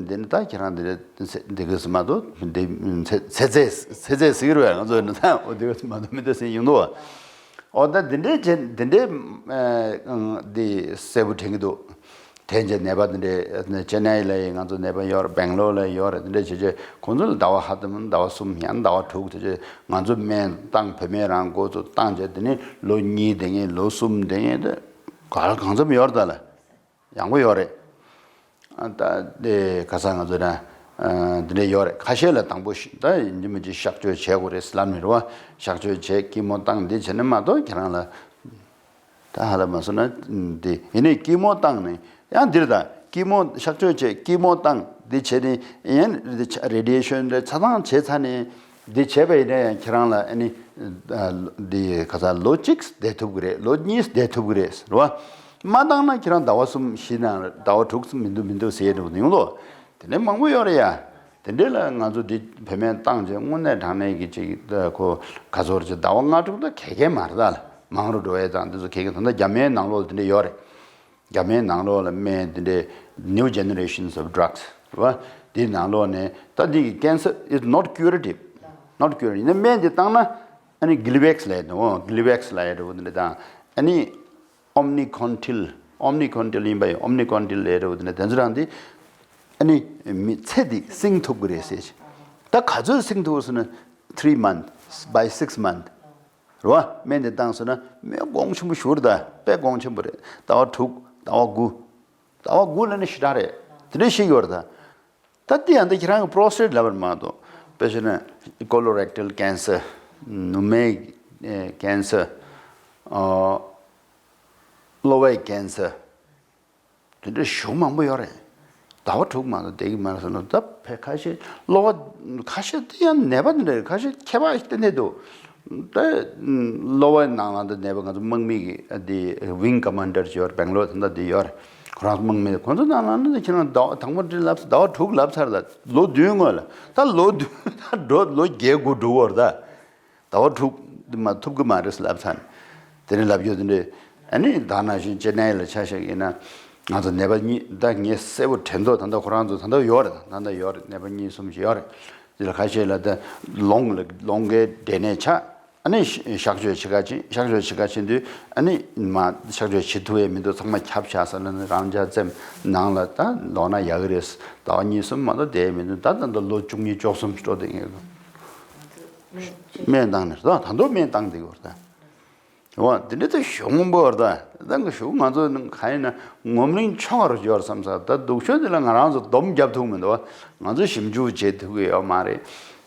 འདི་ནི་ད་ཁྱེད་རང་འདི་རེད། འདི་གི་སི་མ་གཏོགས་འདི་ཚེ་ཚེ་ཚེ་ཚེ་ཚེ་ཟེར་གྱི་རེད་བ། ང་ཚོ་ནི་ད་འོ་འདི་གི་སི་མ་གཏོགས་མི་འདུག་ཟེར་ཡོང་འདུག་བ། འོ་ད་འདི་འདྲའི་བྱས་འདི་འདྲའི་འདི་གསལ་པོ་དྲན་གྱི་འདུག་དྲན་བྱས་ནད་པ་འདི་འདྲའི་ཅེ་ནའི་ལ་ཡི་ང་ཚོ་ནད་པ་ཡོད་རེད། སྦེང་ལོར་ལ་ཡོད་རེད། འདི་འདྲ་བྱས་བྱས་ཁོང་ཚོ་ལ་ཟླ་བ་ཧ་ཏམ་ཟླ་བ་གསུམ་ཡང་ཟླ་བ་དྲུག་དེ་བྱས་ང་ཚོ་སྨན་བཏང་། བུད་མེད་རང་འགོ་ཚུགས་བཏང་བྱས་དེ་ནས་ལོ་གཉིས་བསྡད་མཁན་ལོ་གསུམ་བསྡད་མཁན་དེ་ག་ལ་གང་འཚམ་ཡོད་རེད། ད་ལ་ཡང་པོ་ཡོད་རེད། ཨ་ད་དེ་ག་ས་ང་ཚོ་ན་འདི་འདྲ་ཡོད་རེད། ཁ་ཤས་ལ་དང་པོ་ད་ཡིན་གཅིག་མིན་གཅིག་གཤག་བཅོས་བྱེད་དགོས་རེད་ལབ་ནས་རེད་བ། གཤག་བཅོས་བྱས་ཀི་མོ་བཏང་འདི་བྱས་ནས་མ་གཏོགས་ཁྱེད་རང་ལ། ད་ཧ་ལམ་མ་སོང་ན་འདི་ཡིན་ནའི་ཀི་མོ་བཏང་ནས་ཡང་འདིར་ད་ཀི་མོ་གཤག་བཅོས་བྱས་ཀི་མོ་བཏང་འདི་བྱས་ནས་ཡང་རེ་ཌི་ཡེ་ཤན་རེ་ཆ་ཚང་བྱས་ཚར་ནས་འདི་བྱས་པ་ཡིན་ན་ཡང་ཁྱེད་རང་ལ་ཨ་ནི་འདི་ག་ས་ལོ་གཅིག་བསྡད་ཐུབ་ཀྱི་རེད། ལོ་གཉིས་བསྡད་ཐུབ་ཀྱི་རེད་རེད་བ། མ་བཏང་ན་ཁྱེད་རང་ཟླ་བ་གསུམ་བཞི་ནང་ཟླ་བ་དྲུག་ཙམ་མི་འདུག་མི་འདུག་ཟེར་འདུག་ཡོང་ལོ། དེ་ནས་མང་པོ་ཡོད་རེད་ཡ། དེ་འདྲས་ལ་ང་ཚོ་འདི་བུད་མེད་བཏང་རྗེས་དངོས་གནས་དྲང་གནས་ཀྱི་ཅིག་ཁོ་ག་ཚོར་ཅིག་ཟླ་བ་ལྔ་དྲུག་ད་གས་གས་མ་རེད། ད་ལ་མང་རུ་འགྲོ་ཡས་དང་འདི་ཚོ་གས་གས། ད་ལྟ་རྒྱ་མའི་ནང་ལོགས་དེ་འདྲས་ཡོད་རེད། རྒྱ་མའི་ནང་ལོགས་ལ་སྨན་དེ་འདྲས་new generations of drugs རེད་བ། དེའི་ནང་ལོགས་ནས་ད་འདི་གི་cancer is not curative, not curative ཡིན་ན་སྨན་འདི་བཏང་ན། ཨ་ནི་གི་ལི་བེག་སི་ལབ་ཡ་འདུག་གི་ལི་བེག་སི་ལབ་ཡ་འདྲ་བོ་དེ་འདྲ་དང་། ཨ་ནི་ཨོམ་ནི་ཁོན་ཊིལ། ཨོམ་ནི་ཁོན་ཊིལ་ཡིན་པ་ཡིན། ཨོམ་ནི་ཁོན་ཊིལ་ལབ་ཡ་འདྲ་བོ་དེ་འདྲ། དེ་ཚོ་རང་དེ་ཨ་ནི་མི་ཚེ་འདི་བསྲིང་ཐུབ་ཀྱི་རེད་ཟེར། ད་ག་ཚོད་བསྲིང་ཐུབ་ཟེར་ན། three months, by six month རེད་བ། སྨན་དེ་བཏང་སོང་ན་སྨན་གོང་ཆེན་པོ་ཞེ་པོ་རེད། ད་དཔེ་གོང་ཆེན་པོ་རེད། ཟླ་བ་དྲུག་ཟླ་བ་དགུ། ཟླ་བ་དགུ་ལ་ནི་ཞེ་དྲག་རེད། དེ་འདྲ་ཞིག་ཡོད་རེད་ད། ད་དེ་ཡང་ད་ཁྱེད་རང་གི་པོ་རོ་སི་ཊེཊ་ལབ་པ་མ་གཏོགས། དཔེ་བྱས་ན་ཀོ་ལོ་རེག་ཊལ་ཀེན་སར། ནུ་མའི་ཀེན་སར། གློ་བའི་ཀེན་སར། དེ་འདྲ་ཞེ་པོ་མང་པོ་ཡོད་རེད། ཟླ་བ་དྲུག་མ་གཏོགས་བསྡད་ཀྱི་མ་རེད་ཟེར་ན། ད་ཕལ་ཁ་ཤས་གློ་བ། ཁ་ཤས་དེ་ཡང་ནད་པ་དེ་འདྲ་རེད། ཁ་ཤས་ཁྱད་པར་ཏན་ཏན་འདུག་ད་གློ་བའི་ནང་ལ་འདི་ནད་པ། ང་ཚོ་དམག་མི་གི་འདི་ཝིང་ཀ་མན་ཌར་ཅིག་ཡོད་རེད། སྦེང་ལོར་ད་ལྟ་འདི་ཡོད་རེད། ཁོ་རང་ཚོ་དམག་མི། ཁོ་ཚོ་ནང་ལ་ནི་ཁྱེད་རང་ཟླ་བ་དང་པོ་འདི་ལབ། ཟླ་བ་དྲུག་ལབ་ཚར་ལ། ལོ་བདུན་སྔོན་ལ། ད་ལོ་བདུན། ད་འགྲོ་ལོ་བརྒྱད་དགུ་འགྲོ་གི་ཡོད་རེད་ད། ཟླ་བ་དྲུག་འདི་མ་ཐུབ་ཀྱི་མ་རེད་ལབ་ཚར་ནས། དེ་ནས་ལབ་རྒྱུ་དེ་འདྲས། ཨ་ནི་ད་ནང་བཞིན་ཅེ་ནའི་ལ་ཆ་བཞག་ཡིན་ན། ང་ཚོ་ནད་པ་གཉིས། ད་ངས་གསལ་པོ་དྲན་ཐོག་ད་ལྟ་ཁོ་རང་ཚོ་ད་ལྟ་ཡོད་རེད། ད་ལྟ་ཡོད་རེད། ནད་པ་གཉིས་གསུམ་ཞིག་ཡོད་རེད། དེ་ལ་ཁ་ཤས་ལ་ད་ལོང་ལ་ལོང་གའི་འབྲས་ནད་ཆགས། ཨ་ནི་གཤག་བཅོས་བྱེད་ག་ཕྱིན། གཤག་བཅོས་བྱེད་ག་ཕྱིན་དུས་ཨ་ནི་མ་གཤག་བཅོས་བྱེད་ཐུབ་ཡས་མི་འདུག་ཚང་མ་ཁྱབ་བཞག་ཟེར་ལབ་ནས། རང་འཇགས་བཙེམས། ནང་ལ་ད་ལོག་ན་ཡག་གི་རེད། ཟླ་བ་གཉིས་གསུམ་མ་གཏོགས་བསྡད་མི་འདུག་ད་ད་ལྟ་ལོ་བཅུ་གཉིས་བཅུ་གསུམ་འགྲོ་བསྡད་ངེས། སྨན་བཏང་ནས་ད་ད་དུང་སྨན་བཏང་བསྡད་ཡོད་རེད་ད། འོ་དེ་འདྲ་ད་ཞེ་པོ་མང་པོ་ཡོད་རེད་ད། ད་ག་ཞེ་པོ་ང་ཚོ་ག་ཡིན་ན་ངོམ་རིང་ཆོག་ག་རུ་ཡོད་རེད་བསམ་ས། ད་སྡུག་ཤོས་འདི་ལ་ང་རང་ཚོ་སྡོམ་རྒྱབ་ཐུབ་མི་འདུག་ང་ཚོ་ཞིབ་འཇུག་བྱེད་ཐུབ་ཀྱི་ཡོད་མ་རེད།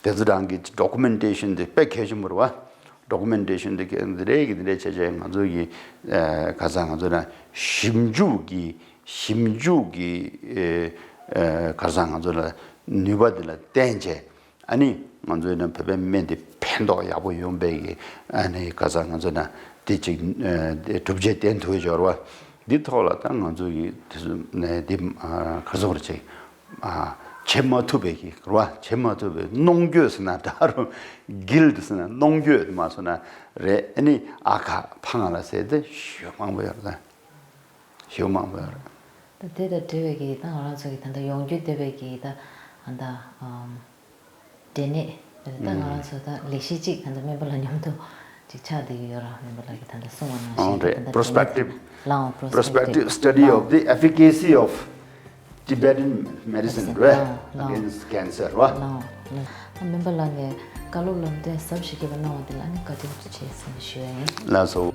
དེ་ཚོ་རང་གི་ཌོ་ཀུ་མེན་ཊེ་ཤན་དེ་དཔེ་གལ་ཆེན་པོ་རེད་བ། ཌོ་ཀུ་མེན་ཊེ་ཤན་དེ་ག་འདི་རེད་གི་འདི་འདྲ་བྱས་བྱས། ང་ཚོ་གི་ཨ་ག་ས། ང་ཚོ་ན་ཞིབ་འཇུག་གི་ཞིབ་འཇུག་གི་ཨ་ཨ་ག་ས། ང་ཚོ་ལ་ནུས་པ་འདི་ལ་བརྟེན་བྱས། ཨ་ནི་ང་ཚོའི་ནང་བོད་པའི་སྨན་དེ་ཕན་ཐོགས་ཡག་པོ་ཡོང་བའི་གི་ཨ་ནི་ག་ས། ང་ཚོ་ན་དེ་ཅིག་ཨ་དེ་གྲུབ་འབྲས་བསྟན་ཐུབ་ཡོད་རེད་བ། འདི་ཐོག་ལ་ད་ང་ཚོ་གི་དེ་ཚོ་ནས་འདི་ཨ་ག་ཚོད་རེད་ཅིག་ཨ་བྱེད་མ་ཐུབ་པའི་གི་རེད་བ། བྱེད་མ་ཐུབ་པའི་གནོང་འགྱོད་ཟེར་ན་འདྲ་རུང་། གིལ་ཊི་ཟེར་ན་གནོང་འགྱོད་མ་སོང་ན་རེད། ཨ་ནི་ཨ་ཁ་ཕ་ང་ལ་ཟེར་དེ་ཞེ་པོ་མང་པོ་ཡོད་རེད་ད། ཞེ་པོ་མང་པོ་ཡོད་རེད། ད་དེ་དང་འབྲེལ་བའི་གི་ད་ང་རང་ཚོ་གི་ད་ལྟ་ཡོང་རྒྱུ་བསྡད་པའི་གི་ད་ཨ་ད་ཨམ་འབྲས་ནད་ད་ང་རང་ཚོ་ད་ལས་གཞི་གཅིག་ད་ལྟ་སྨན་པ་ལགས་མཉམ་དུ་ཅིག་ཆགས་བསྡད་ཀྱི་ཡོད་ར། སྨན་པ་ལགས་ཀྱིས་ད་ལྟ་གསུངས་པ་ནང་ཨང་བཞིན་རེད། ད་ལྟ་འབྲས་ནད་prospective ལའང་prospective prospective study of the efficacy of Tibetan medicine རེད། ལའང་ལའང་against cancer རེད། ལའང་ལའང་སྨན་པ་ལགས་ནས་བཀའ་སློབ་ལམ་སྟོན་ཟབ་ཞིག་གི་གནང་བ་དེ་ལ་ནི་བཀའ་དྲིན་ཆེ་ཟེར་ནས་ཞུ་ཡ་ཡིན། ལགས་སོ།